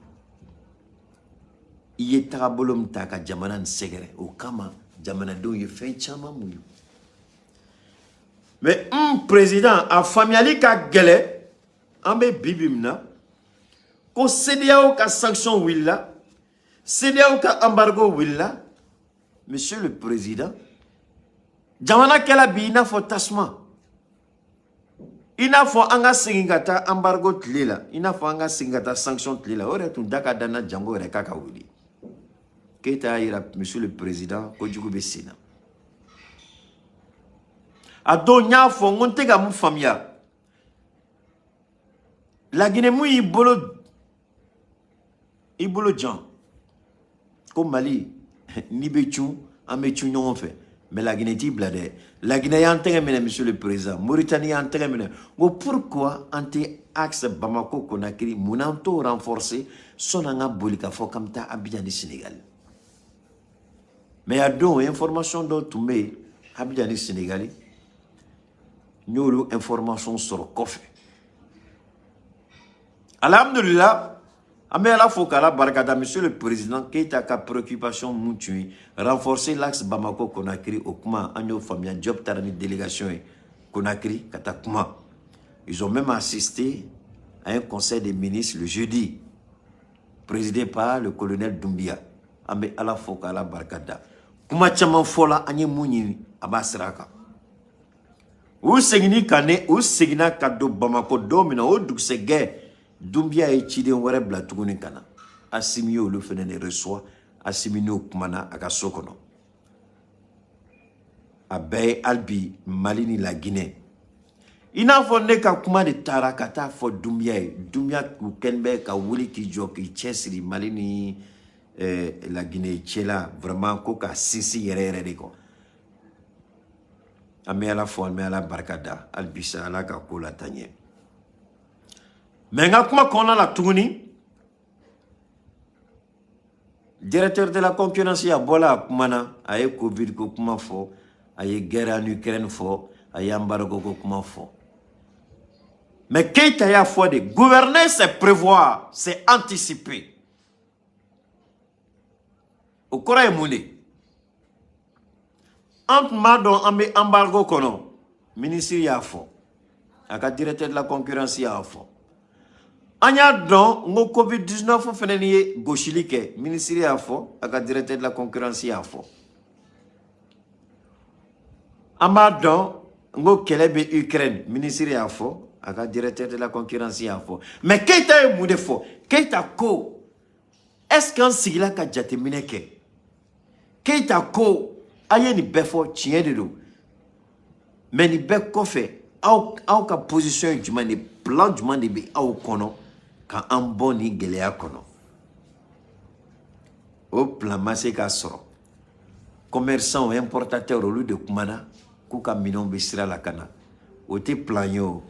i ye tagabolo min ta ka jamana nin sɛgɛrɛ, o kama jamanadenw ye fɛn caman muɲu. Mais un président, a faamuyali ka gɛlɛn. An bɛ bi bi min na ko CEDEAO ka sanction wulila, CEDEAO ka embargo wulila, monsieur le président, jamana kɛla bi i n'a fɔ tasuma, i n'a fɔ an ka segin ka taa embargo tile la, i n'a fɔ an ka segin ka taa sanction tile la. O yɛrɛ tun da ka da na jango yɛrɛ k'a ka wuli. Keyita y'a yira, monsieur le président, kojugu bɛ sen na. A don n y'a fɔ n ko n tɛ ka mun faamuya, Laginɛ mun y'i bolo, i bolo jan ko Mali n'i bɛ cun, an bɛ cun ɲɔgɔn fɛ, mais Laginɛ t'i bila dɛ. Laginɛ y'an tɛgɛ minɛ, monsieur le président, Mauritanie y'an tɛgɛ minɛ. N ko pourquoi an tɛ axe Bamako Conakry, mun n'an t'o renforcer sɔnni an ka boli k'a fɔ k'an bɛ taa Abidjan ni Sénégal? Mais a don information dɔw tun bɛ yen Abidjan ni Sénégal, n y'olu information sɔrɔ kɔfɛ. Alhamdulillah, an bɛ Ala fo k'Ala barikada. Monsieur le président, Keita ka préoccupation mun tun ye renforcer l'axe Bamako Conakry, o kuma an y'o faamuya. Job taara ni délégation ye Conakry ka taa kuma. Ils ont même assisté à un conseil des ministres le jeudi, présidé par le colonel Doumbia. An bɛ Ala fo k'Ala barika da. Kuma caman fɔla, an ye mun ɲini, a b'a sira kan. U seginni ka ne u seginna ka don Bamakɔ don min na, o dugusɛgɛ, Doumbia ye ciden wɛrɛ bila tuguni ka na. Assimi y'olu fana de reçoit. Assimi n'o kumana a ka so kɔnɔ. A bɛɛ ye hali bi Mali ni la Guinée. I n'a fɔ ne ka kuma de taara ka taa fɔ Doumbia ye. Doumbia u kɛlen bɛ ka wuli k'i jɔ k'i cɛsiri Mali ni la Guinée cɛla, vraiment, ko ka sinsin yɛrɛ yɛrɛ de kɔ. An bɛ Ala fo, an bɛ Ala barika da hali bisa, Ala ka ko la taa ɲɛ. Mais n ka kuma kɔnɔna la tuguni, directeur de la concurrence a bɔla, a kumana, a ye Covid ko kuma fɔ, a ye guerre en Ukraine fɔ, a ye embargo ko kuma fɔ. Mais Keita y'a fɔ de, gouverner, c'est prévoir, c'est anticiper. O kɔrɔ ye mun de? An tun b'a dɔn an bɛ embargo kɔnɔ. Ministre y'a fɔ, a ka directeur de la concurrence y'a fɔ. An y'a dɔn n ko Covid 19 fana ni ye gosili kɛ. Ministre y'a fɔ, a ka directeur de la concurrence y'a fɔ. An b'a dɔn n ko kɛlɛ bɛ Ukraine. Ministre y'a fɔ, a ka directeur de la concurrence y'a fɔ. Mais Keita ye mun de fɔ? Keita ko, est ce que an sigila ka jateminɛ kɛ? Keita ko, a ye nin bɛɛ fɔ, tiɲɛ de don, mais nin bɛɛ kɔfɛ, aw ka position ye jumɛn de? Plan jumɛn de bɛ aw kɔnɔ ka an bɔ nin gɛlɛya kɔnɔ? O plan ma se ka sɔrɔ. Commerçant, importateur, olu de kumana k'u ka minɛnw bɛ sira la ka na. O tɛ plan ye, o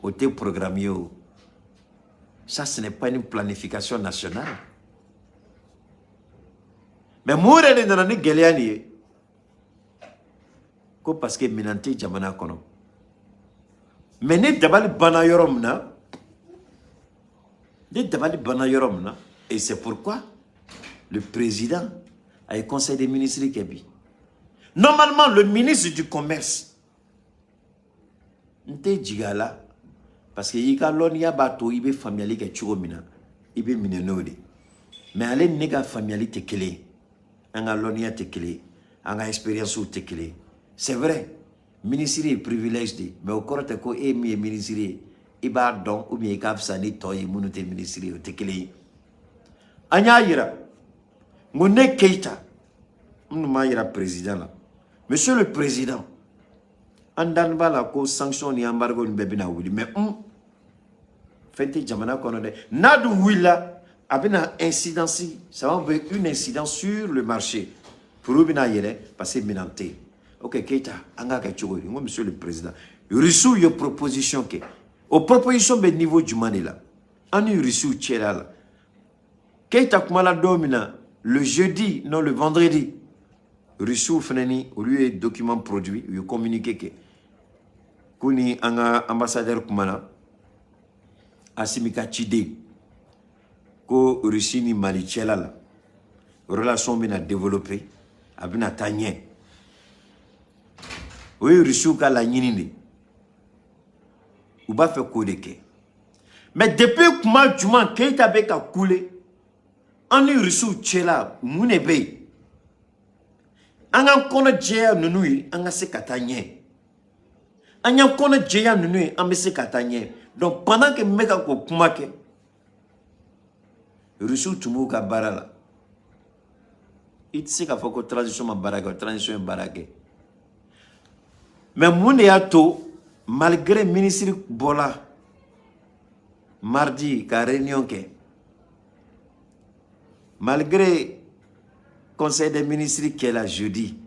o tɛ programme ye. O ça, ce n'est pas une planification nationale. Mais mun yɛrɛ de nana ni gɛlɛya nin ye? Ko parce que minɛn tɛ jamana kɔnɔ. Mais ne dabali banna yɔrɔ min na, ne dabali banna yɔrɔ min na, et c'est pourquoi le président a ye conseil des ministres kɛ bi. Normalement, le ministre du commerce, n tɛ jigin a la, parce que i ka lɔnniya b'a to i bɛ faamuyali kɛ cogo min na, i bɛ minɛ n'o de. Mais ale ni ne ka faamuyali tɛ kelen ye, an ka lɔnniya tɛ kelen ye, an ka expérience tɛ kelen ye. C'est vrai, ministre ye privilège de ye, mais o kɔrɔ tɛ ko e min ye ministre ye, i b'a dɔn ou bien i ka fisa ni tɔ ye minnu tɛ ministre ye. O tɛ kelen ye. An y'a yira n ko ne Keita n tun b'a yira président la: monsieur le président, an dani b'a la ko sanction ni embargo ni bɛɛ bɛna wuli, mais fɛn tɛ jamana kɔnɔ dɛ. N'a dun wulila, a bɛna incidence, ça va avoir une incidence sur le marché, prix bɛna yɛlɛ parce que minɛn tɛ yen. Ok, Keita, an k'a kɛ cogo di? N ko monsieur le président, Russiw ye proposition kɛ. O proposition bɛ niveau jumɛn de la an ni Russiw cɛla la? Keita kumala don min na, le jeudi, non, le vendredi, Russiw fana ni olu ye document produit, u ye communiqué kɛ ko ni an ka ambassadeur kumana, Assimi ka ciden, ko Russie ni Mali cɛla la relation bɛna développer, a bɛna taa ɲɛ. O ye Russiw ka laɲini de, u b'a fɛ k'o de kɛ. Mais depuis kuma jumɛn Keita bɛ ka kule an ni Russiw cɛla? Mun de bɛ yen? An k'an kɔnɔ jɛya ninnu ye, an ka se ka taa ɲɛ. An y'an kɔnɔ jɛya ninnu ye, an bɛ se ka taa ɲɛ. Donc pendant que n bɛ ka k'o kuma kɛ, Russiw tun b'u ka baara la. I tɛ se k'a fɔ ko transition ma baara kɛ. Transition ye baara kɛ, mais mun de y'a to, malgré ministre bɔra mardi ka réunion kɛ, malgré conseil des ministres kɛla jeudi,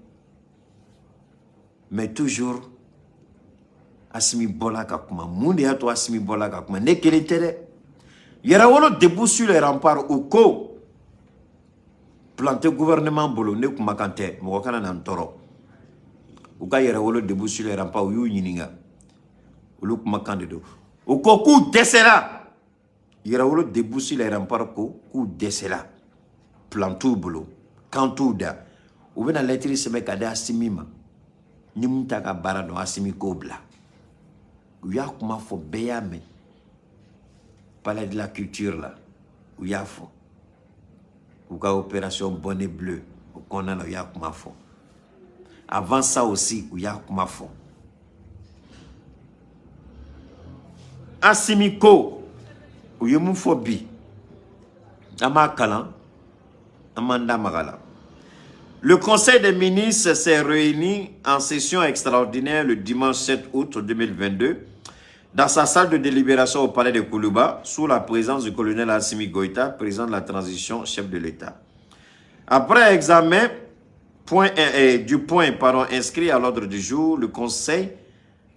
mais toujours Assimi bɔla ka kuma? Mun de y'a to Assimi bɔla ka kuma? Ne kelen tɛ dɛ. Yɛrɛwolo Debout sur les Remparts, u ko plan tɛ gouvernement bolo. Ne kumakan tɛ, mɔgɔ kana na n tɔɔrɔ. U ka Yɛrɛwolo Debout sur les Remparts, u y'u ɲininka, olu kumakan de don. U ko k'u dɛsɛra. Yɛrɛwolo Debout sur les Remparts ko k'u dɛsɛra, plan t'u bolo, kan t'u da. U bɛna lɛtiri sɛbɛn ka di Assimi ma. Ni mun t'a ka baara dɔn, Assimi k'o bila. U y'a kuma fɔ, bɛɛ y'a mɛn. Palais de la Culture la, u y'a fɔ. U ka opération Bonnet Bleu o kɔnɔna la, u y'a kuma fɔ. Avant ça aussi, u y'a kuma fɔ. Assimi ko u ye mun fɔ bi? An b'a kalan, an m'an da maga la. Le Conseil des ministres s'est réuni en session extraordinaire le dimanche 7 août 2022 dans sa salle de délibération au palais de Koulouba, sous la présence du colonel Assimi Goïta, président de la transition, chef de l'État. Après examen du point, pardon, inscrit à l'ordre du jour, le Conseil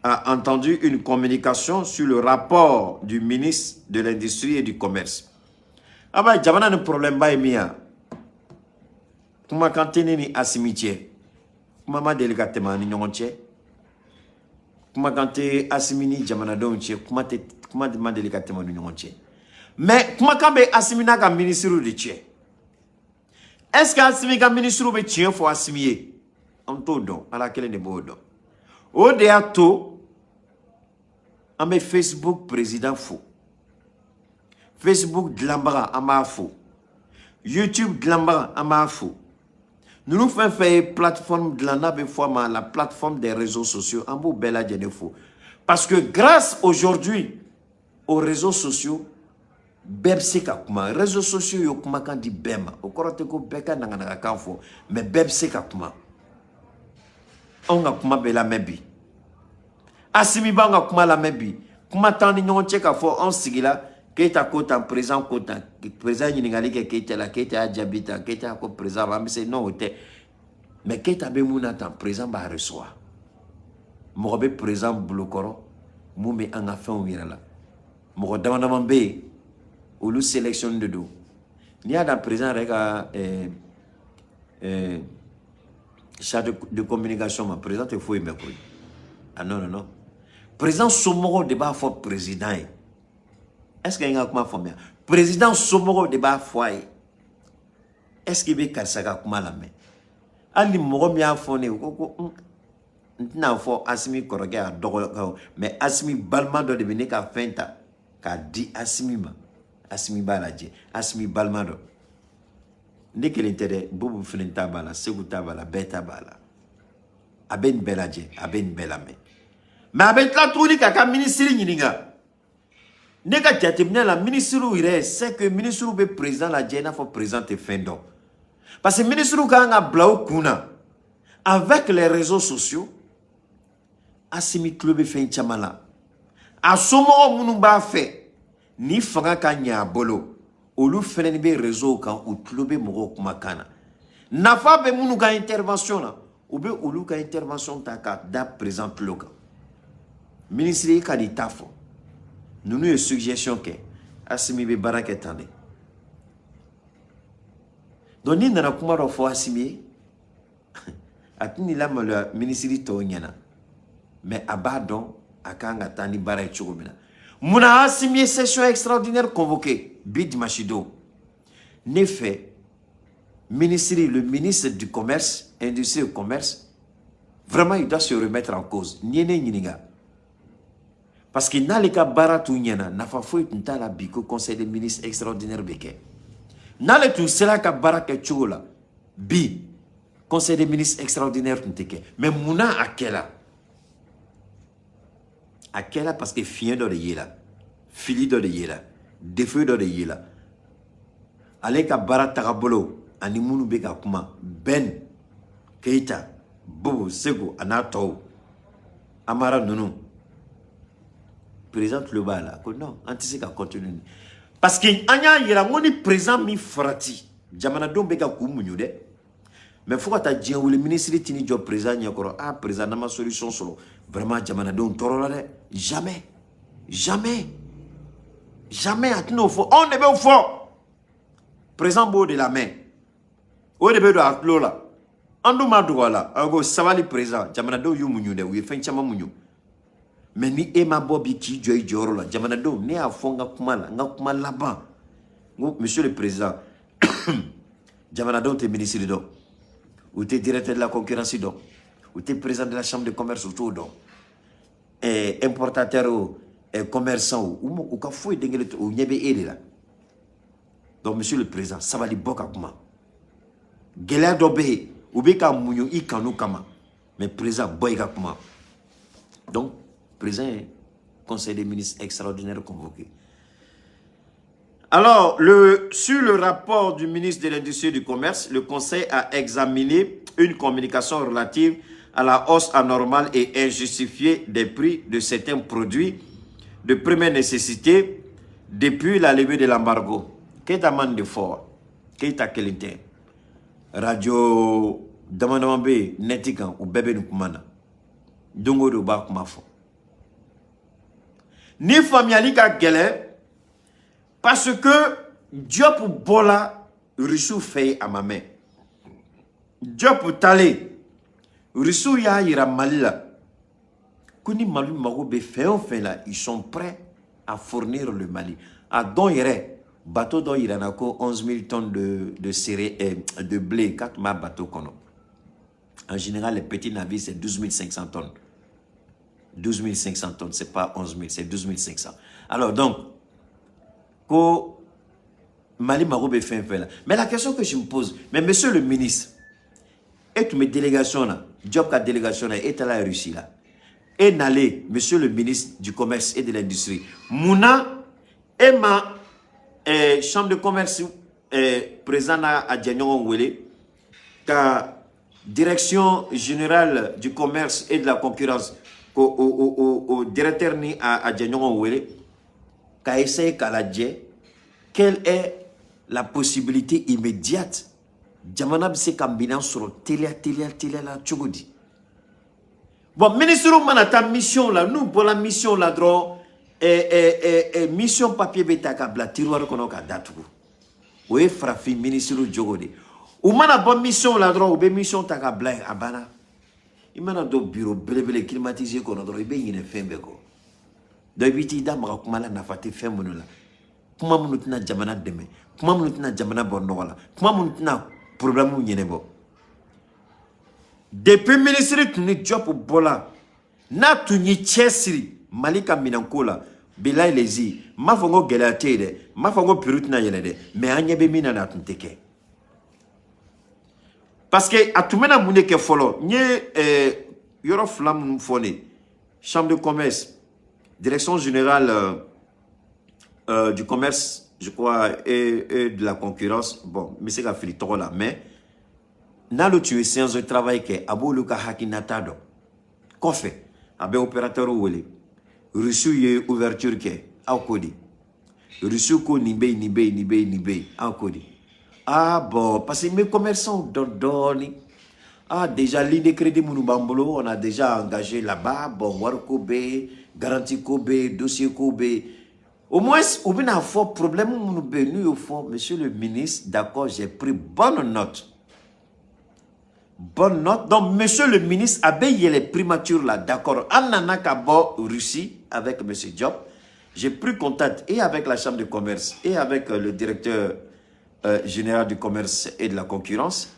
a entendu une communication sur le rapport du ministre de l'Industrie et du Commerce. Ah ben, jamana ni problème ba ye min ye, kumakan tɛ ne ni Assimi cɛ, kuma ma deli ka tɛmɛ an ni ɲɔgɔn cɛ. Kumakan tɛ Assimi ni jamanadenw cɛ, kuma tɛ, kuma ma deli ka tɛmɛ u ni ɲɔgɔn cɛ. Mais kumakan bɛ Assimi n'a ka ministres de cɛ. Est ce que Assimi ka ministres bɛ tiɲɛ fɔ Assimi ye? An t'o dɔn, Ala kelen de b'o dɔn. O de y'a to an bɛ Facebook président fo, Facebook dilanbaga an b'a fo, YouTube dilanbaga an b'a fo. Ninnu fɛn fɛn ye plateforme dilan n'a bɛ fɔ a ma la plateforme des réseaux sociaux, an b'o bɛɛ lajɛlen fo, parce que grâce aujourd'hui aux réseaux sociaux, bɛɛ bɛ se ka kuma. Réseaux sociaux ye kumakan di bɛɛ ma. O kɔrɔ tɛ ko bɛɛ ka naganagakan fɔ, mais bɛɛ bɛ se ka kuma. Anw ka kuma bɛ lamɛn bi, Assimi b'an ka kuma lamɛn bi. Kuma t'an ni ɲɔgɔn cɛ k'a fɔ anw sigila, Keyita ko tan, président ko tan, président ɲininkali kɛ Keyita la, Keyita y'a jaabi tan, Keyita ko président an bɛ se. Non, o tɛ. Mais Keyita bɛ mun na tan? Président b'a recevoir. Mɔgɔ bɛ président bolokɔrɔ mun bɛ an ka fɛnw yɛrɛ la. Mɔgɔ dama dama bɛ yen, olu sélection de don. N'i y'a dan président yɛrɛ ka chargé de communication ma, président tɛ foyi mɛn koyi. Ah non, non, non, président somɔgɔw de b'a fɔ président ye. Est ce que n ka kuma faamuya? Président somɔgɔw de b'a fɔ a ye: est ce que i bɛ karisa ka kuma lamɛn? Hali ni mɔgɔ min y'a fɔ ne ye ko n tɛna fɔ Assimi kɔrɔkɛ, a dɔgɔ, mais Assimi balima dɔ de bɛ ne ka fɛn ta k'a di Assimi ma, Assimi b'a lajɛ. Assimi balima dɔ, ne kelen tɛ dɛ, Bubu fana ta b'a la, Segu ta b'a la, bɛɛ ta b'a la. A bɛ nin bɛɛ lajɛ, a bɛ nin bɛɛ lamɛn, mais a bɛ tila tuguni k'a ka minisiri ɲininka. Ne ka jateminɛ la, minisiriw yɛrɛ, c'est que minisiriw bɛ président lajɛ i n'a fɔ président tɛ fɛn dɔn, parce que minisiriw kan ka bila u kun na, avec les réseaux sociaux, Assimi tulo bɛ fɛn caman la. A somɔgɔw minnu b'a fɛ ni fanga ka ɲɛ a bolo, olu fɛnɛ bɛ réseau kan, u tulo bɛ mɔgɔw kumakan na. Nafa bɛ minnu ka intervention na, u bɛ olu ka intervention ta k'a da président tulo kan. Minisiri ka n'i ta fɔ, ninnu ye suggestion kɛ, Assimi bɛ baara kɛ tan de. Donc n'i nana kuma dɔ fɔ Assimi ye, a tɛn'i lamaloya minisiri tɔw ɲɛna, mais a b'a dɔn a kan ka taa ni baara ye cogo min na. Munna Assimi ye session extraordinaire convoquée bi dimanche don? Ne fɛ, ministre, le ministre du Commerce, Industrie et Commerce, vraiment, il doit se remettre en cause. N'i ye ne ɲininka, parce que n'ale ka baara tun ɲɛna, nafa foyi tun t'a la bi ko conseil des ministres extraordinaire bɛ kɛ. N'ale tun sera ka baara kɛ cogo la bi, conseil des ministres extraordinaire tun tɛ kɛ. Mais munna a kɛla? A kɛla parce que fiɲɛ dɔ de yela, fili dɔ de yela, défaut dɔ de yela ale ka baara tagabolo ani minnu bɛ ka kuma, Ben Keyita, Bobo Segu a n'a tɔw, Amara ninnu. Président tulo b'a la ko non, an tɛ se ka continuer, parce que an y'a yira n ko ni président min farati, jamanadenw bɛ ka k'u muɲu dɛ. Mais fo ka taa diɲɛ wuli, minisiri t'i jɔ président ɲɛkɔrɔ: ah président, n'an ma solution sɔrɔ, vraiment jamanadenw tɔɔrɔ la dɛ. Jamais, jamais, jamais a tɛn'o fɔ. Anw de b'o fɔ, président b'o de lamɛn, o de bɛ don a tulo la. An dun ma dogo a la, an ko sabali président, jamanadenw y'u muɲu dɛ, u ye fɛn caman muɲu. Mais ni e ma bɔ bi k'i jɔ i jɔyɔrɔ la, jamanadenw, ne y'a fɔ n ka kuma la, n ka kuma laban, n ko monsieur le président, jamanadenw tɛ minisiri dɔn, u tɛ directeur de la concurrence dɔn, u tɛ président de la chambre de commerce, u t'o dɔn. Importateur o, commerçant o, u ka foyi den kelen u ɲɛ bɛ e de la. Donc monsieur le président, sabali, bɔ ka kuma. Gɛlɛya dɔ bɛ yen, u bɛ ka muɲu i kanu kama, mais président, bɔ i ka kuma. Donc président ye conseil des ministres extraordinaire convoqué. Alors, sur le rapport du ministre de l'Industrie et du Commerce, le Conseil a examiné une communication relative à la hausse anormale et injustifiée des prix de certains produits de première nécessité depuis la levée de l'embargo. Keita man de fort, Keita kelen tɛ. Radio dama dama bɛ yen nɛti kan, u bɛɛ bɛ nin kuma na. Don o don u b'a kuma fɔ. Ni faamuyali ka gɛlɛn parce que Diop bɔla Rusiw fɛ yen, a ma mɛn. Diop talen, Rusiw y'a yira Mali la ko ni Mali mago bɛ fɛn o fɛn la, ils sont prêts à fournir le Mali. A dɔn yɛrɛ, bateau dɔ yira na ko 11 000 tonnes de blé k'a tun b'a bateau kɔnɔ. En général, les petits navires, c'est 12 500 tonnes. 12 500 tonnes, c'est pas 11 000, c'est 12 500. Alors donc, ko Mali mago bɛ fɛn fɛn la. Mais la question que je me pose, mais monsieur le ministre, e tun bɛ délégation na, Diop ka délégation na, e taara Russie la. E nalen, monsieur le ministre du Commerce et de l'Industrie, munna e ma chambre de commerce président n'a a jɛɲɔgɔn wele ka direction générale du commerce et de la concurrence ko o directeur ni a jɛɲɔgɔn wele ka essayer k'a lajɛ quelle est la possibilité immédiate, jamana bɛ se ka minɛn sɔrɔ teliya teliya teliya la cogo di? Bon, ministre mana taa mission la, n'u bɔra mission la dɔrɔn, mission papier bɛ ta ka bila tiroir kɔnɔ ka datugu. O ye farafin ministre jogo de. U mana bɔ mission la dɔrɔn, u bɛ mission ta ka bila yen, a banna. I mana don bureau belebele climatisé kɔnɔ dɔrɔn, i bɛ ɲinɛ fɛn bɛɛ kɔ. Donc i bɛ t'i da maga kuma la, nafa tɛ fɛn minnu la, kuma minnu tɛna jamana dɛmɛ, kuma minnu tɛna jamana bɔ nɔgɔ la, kuma minnu tɛna problème ɲɛnabɔ. Depuis ministre tun ni Diop bɔla, n'a tun y'i cɛsiri Mali ka minɛnko la, bilayi lezi, n m'a fɔ n ko gɛlɛya tɛ yen dɛ, n m'a fɔ n ko prix tɛna yɛlɛ dɛ, mais an ɲɛ bɛ min na, a tun tɛ kɛ. Parce que a tun bɛna mun de kɛ fɔlɔ? N ye yɔrɔ fila minnu fɔ ne, chambre de commerce, direction générale du commerce, je crois, et de la concurrence. Bon, n bɛ se ka fili tɔgɔ la, mais n'ale tun ye séance de travail kɛ, a b'olu ka hakilinata dɔn. Kɔfɛ a bɛ opérateur wele. Rusiw ye ouverture kɛ, aw ko di? Rusiw ko nin bɛ yen, nin bɛ yen, nin bɛ yen, nin bɛ yen, aw ko di? Ah bon, parce que n bɛ commerçant dɔn dɔɔni. Ah, déjà ligne de crédit minnu b'an bolo, on a déjà engagé là-bas. Bon, wariko bɛ yen, garantie ko bɛ yen, dossier ko bɛ yen. Au moins u bɛna fɔ problème minnu bɛ yen, n'u y'o fɔ, monsieur le ministre, d'accord, j'ai pris bonne note. Bonne note. Donc, monsieur le ministre, a bɛ yɛlɛ primature là, d'accord. An nana ka bɔ Russie avec monsieur Diop. J'ai pris contact et avec la chambre de commerce et avec le directeur général du commerce et de la concurrence.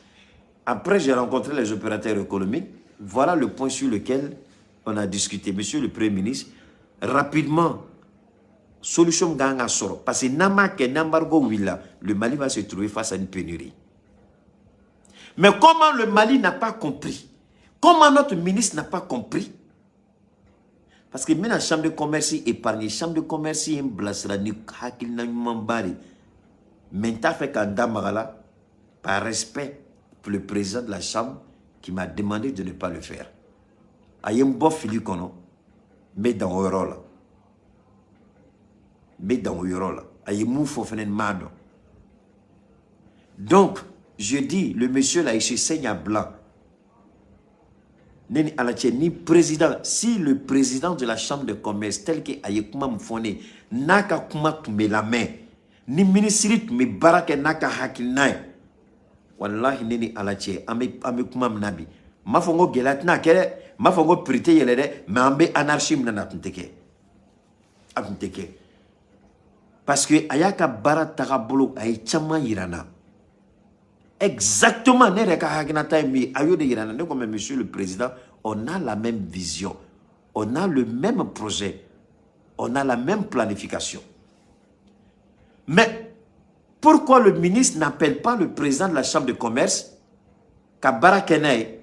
Après, j'ai rencontré les opérateurs économiques. Voilà le point sur lequel on a discuté. Monsieur le Premier ministre, rapidement, solution kan ka sɔrɔ. Parce que n'an m'a kɛ, n'embargo wulila, le Mali va se trouver face à une pénurie. Mais comment le Mali n'a pas compris? Comment notre ministre n'a pas compris? Parce que n bɛna chambre de commerce épargner. Chambre de commerce ye n bilasira ni hakilina ɲumanba de. Mais n t'a fɛ ka n da maga la par respect pour le président de la chambre qui m'a demandé de ne pas le faire. A ye n bɔ fili kɔnɔ, n bɛ dan o yɔrɔ la. N bɛ dan o yɔrɔ la. A ye mun fɔ fɛnɛ, n m'a dɔn. Donc, je dis, le monsieur là, il se saigne à blanc. Ne ni Ala cɛ, ni président, si le président de la chambre de commerce tel que a ye kuma min fɔ ne, n'a ka kuma tun bɛ lamɛn, ni ministre tun bɛ baara kɛ n'a ka hakilina ye, walahi, ne ni Ala cɛ, an bɛ kuma min na bi, n m'a fɔ n ko gɛlɛya tɛna kɛ dɛ, n m'a fɔ n ko prix tɛ yɛlɛ dɛ, mais an bɛ anarchie min na, a tun tɛ kɛ, a tun tɛ kɛ. Parce que a y'a ka baara tagabolo, a ye caman yira n na. Exactement, ne yɛrɛ ka hakilinata ye min ye, a y'o de yira n na. Ne ko, mais monsieur le président, on a la même vision. On a le même projet. On a la même planification. Mais pourquoi le ministre n'appelle pas le président de la chambre de commerce ka baara kɛ n'a ye?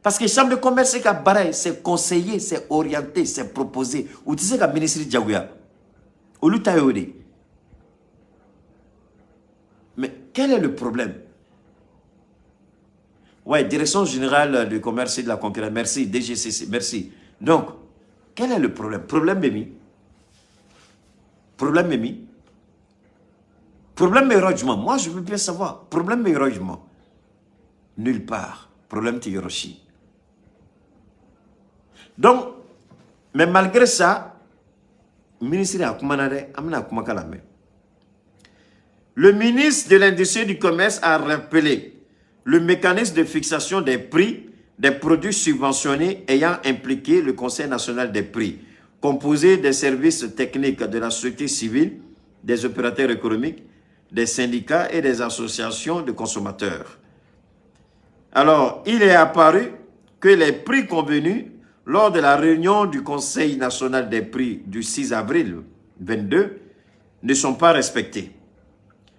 Parce que chambre de commerce ka baara ye, c'est conseiller, c'est orienter, c'est proposer. U tɛ se ka ministre jagoya. Olu ta y'o de ye. Mais quel est le problème? Ouais, Direction générale du commerce et de la concurrence. Merci, DGCC, merci. Donc, quel est le problème? Problème bɛ min? Problème bɛ min? Problème bɛ yɔrɔ jumɛn? Moi, je veux bien savoir. Problème bɛ yɔrɔ jumɛn? Nulle part. Problème tɛ yɔrɔ si. Donc, mais malgré ça, ministre a kumana dɛ, an bɛna kumakan lamɛn. Le ministre de l'Industrie et du Commerce a rappelé le mécanisme de fixation des prix des produits subventionnés ayant impliqué le Conseil national des prix, composé des services techniques de la société civile, des opérateurs économiques, des syndicats et des associations de consommateurs. Alors, il est apparu que les prix convenus lors de la réunion du Conseil national des prix du 6 avril 22 ne sont pas respectés.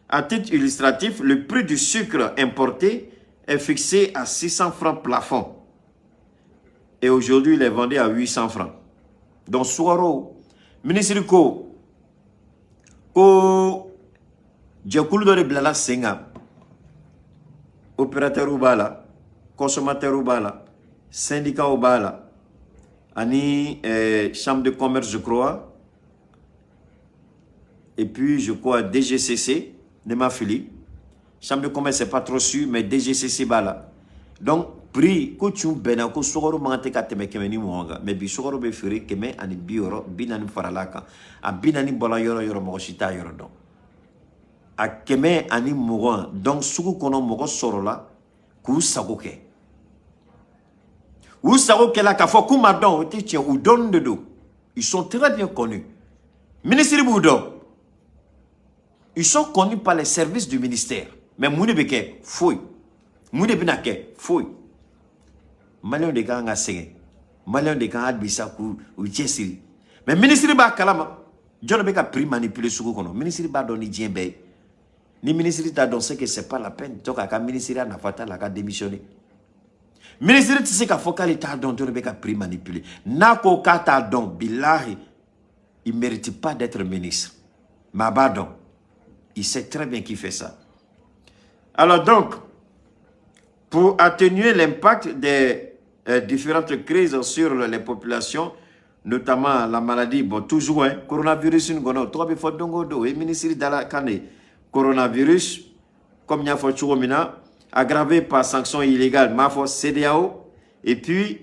À titre illustratif, le prix du sucre importé est fixé à 600 francs plafond. Et aujourd'hui, il est vendu à 800 francs. Donc, sukaro, ministre ko, ko jɛkulu dɔ de bilala sen kan, opérateur b'a la, consommateur b'a la, syndicat b'a la, ani chambre de commerce, je crois, et puis je crois DGCC, ne ma fili. Chambre de commerce, c'est pas trop sûr, mais DGCC b'a la. Donc prix ko tun bɛnna ko sukaro man kan tɛ ka tɛmɛ 120 kan, mais bi sukaro bɛ feere 160, 40 farala kan. A 40 bɔra yɔrɔ yɔrɔ, mɔgɔ si t'a yɔrɔ dɔn. A 120. Donc sugu kɔnɔ, mɔgɔ sɔrɔla k'u sago kɛ, u sago kɛla k'a fɔ k'u ma dɔn, o tɛ tiɲɛ. U dɔnnen de don, ils sont très bien connus. Ministre b'u dɔn, ils sont connus par les services du ministère. Mais mun de bɛ kɛ? Foyi. Mun de bɛna kɛ? Foyi. Maliyɛnw de kan ka sɛgɛn, maliyɛnw de kan hali bi sa k'u u cɛsiri. Mais ministre b'a kalama jɔn de bɛ ka prix manipuler sugu kɔnɔ. Ministre b'a dɔn ni diɲɛ bɛɛ ye. Ni ministre t'a dɔn, c'est que c'est pas la peine to k'a ka ministère nafa t'a la, a ka démissionner. Ministre tɛ se k'a fɔ k'ale t'a dɔn jɔn de bɛ ka prix manipuler. N'a ko k'a t'a dɔn, bilahi, il mérite pas d'être ministre. Mais a b'a dɔn, il sait très bien qui fait ça. Alors donc, pour atténuer l'impact des différentes crises sur les populations, notamment la maladie, bon, toujours, hein, coronavirus, une kɔnɔ, tɔgɔ bɛ fɔ don o don, o ye ministre dala kan de ye. Coronavirus, comme n y'a fɔ cogo min na, aggravé par sanctions illégales, m'a fɔ CEDEAO, et puis,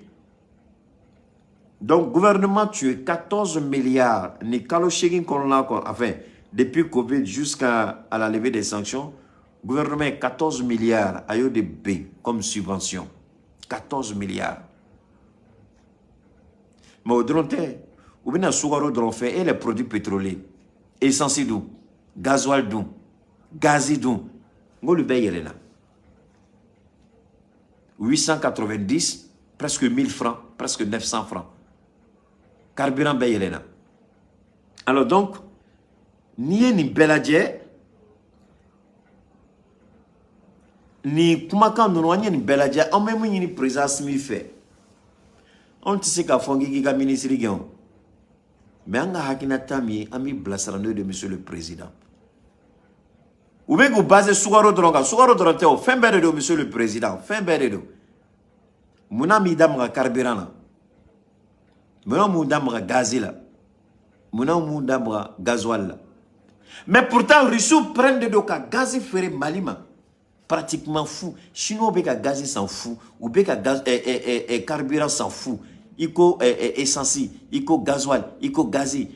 donc, gouvernement tun ye 14 milliards, ni kalo 8 kɔnɔna kɔnɔ, enfin, depuis Covid jusqu'à à la levée des sanctions, gouvernement ye 14 milliards a y'o de ben comme subvention. 14 milliards. Mais o dɔrɔn tɛ, u bɛna sukaro dɔrɔn fɛ et les produits pétroliers, essence dun, gasoil dun, gazi dun, n k'olu bɛɛ yɛlɛnna. 890, presque 1000 francs, presque 900 francs. Carburant bɛɛ yɛlɛnna. Alors donc, n'i ye nin bɛɛ lajɛ, nin kumakan ninnu, an ye nin bɛɛ lajɛ, an bɛ mun ɲini président Assimi fɛ? Anw tɛ se k'a fɔ k'i ka ministre gɛn o, mais an ka hakilinata min ye, an b'i bilasira n'o de, monsieur le président. U bɛ k'u base sukaro dɔrɔn kan, sukaro dɔrɔn tɛ o, fɛn bɛɛ de don, monsieur le président, fɛn bɛɛ de don. Munna m'i da maga carburant na? Munna m'u da maga gazi la? Munna m'u da maga gasoil la? Mais pourtant, Russiw prennent de don ka gazi feere Mali ma pratiquement fu. Chinois bɛ ka gazi san fu, u bɛ ka gaz carburant san fu, i ko essence, i ko gasoil, i ko gazi,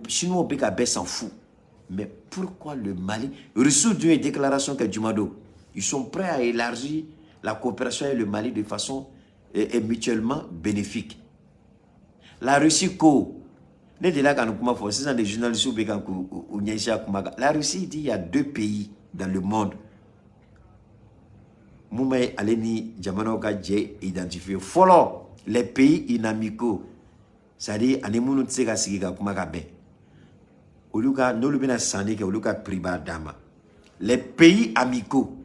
Chinois bɛ ka bɛɛ san fu. Mais pourquoi le Mali? Russiw dun ye déclaration kɛ jumadon, ils sont prêts à élargir la coopération avec le Mali de façon mutuellement bénéfique. La Russie ko, ne delila ka nin kuma fɔ sisan de, journalistes bɛ kan k'u u ɲɛsin a kuma kan. La Russie dit il y a deux pays dans le monde mun bɛ ale ni jamanaw ka jɛ identifier. Fɔlɔ, les pays inamicaux. C'est à dire ani minnu tɛ se ka sigi ka kuma ka bɛn, olu ka n'olu bɛna sanni kɛ, olu ka prix b'a d'a ma. Les pays amicaux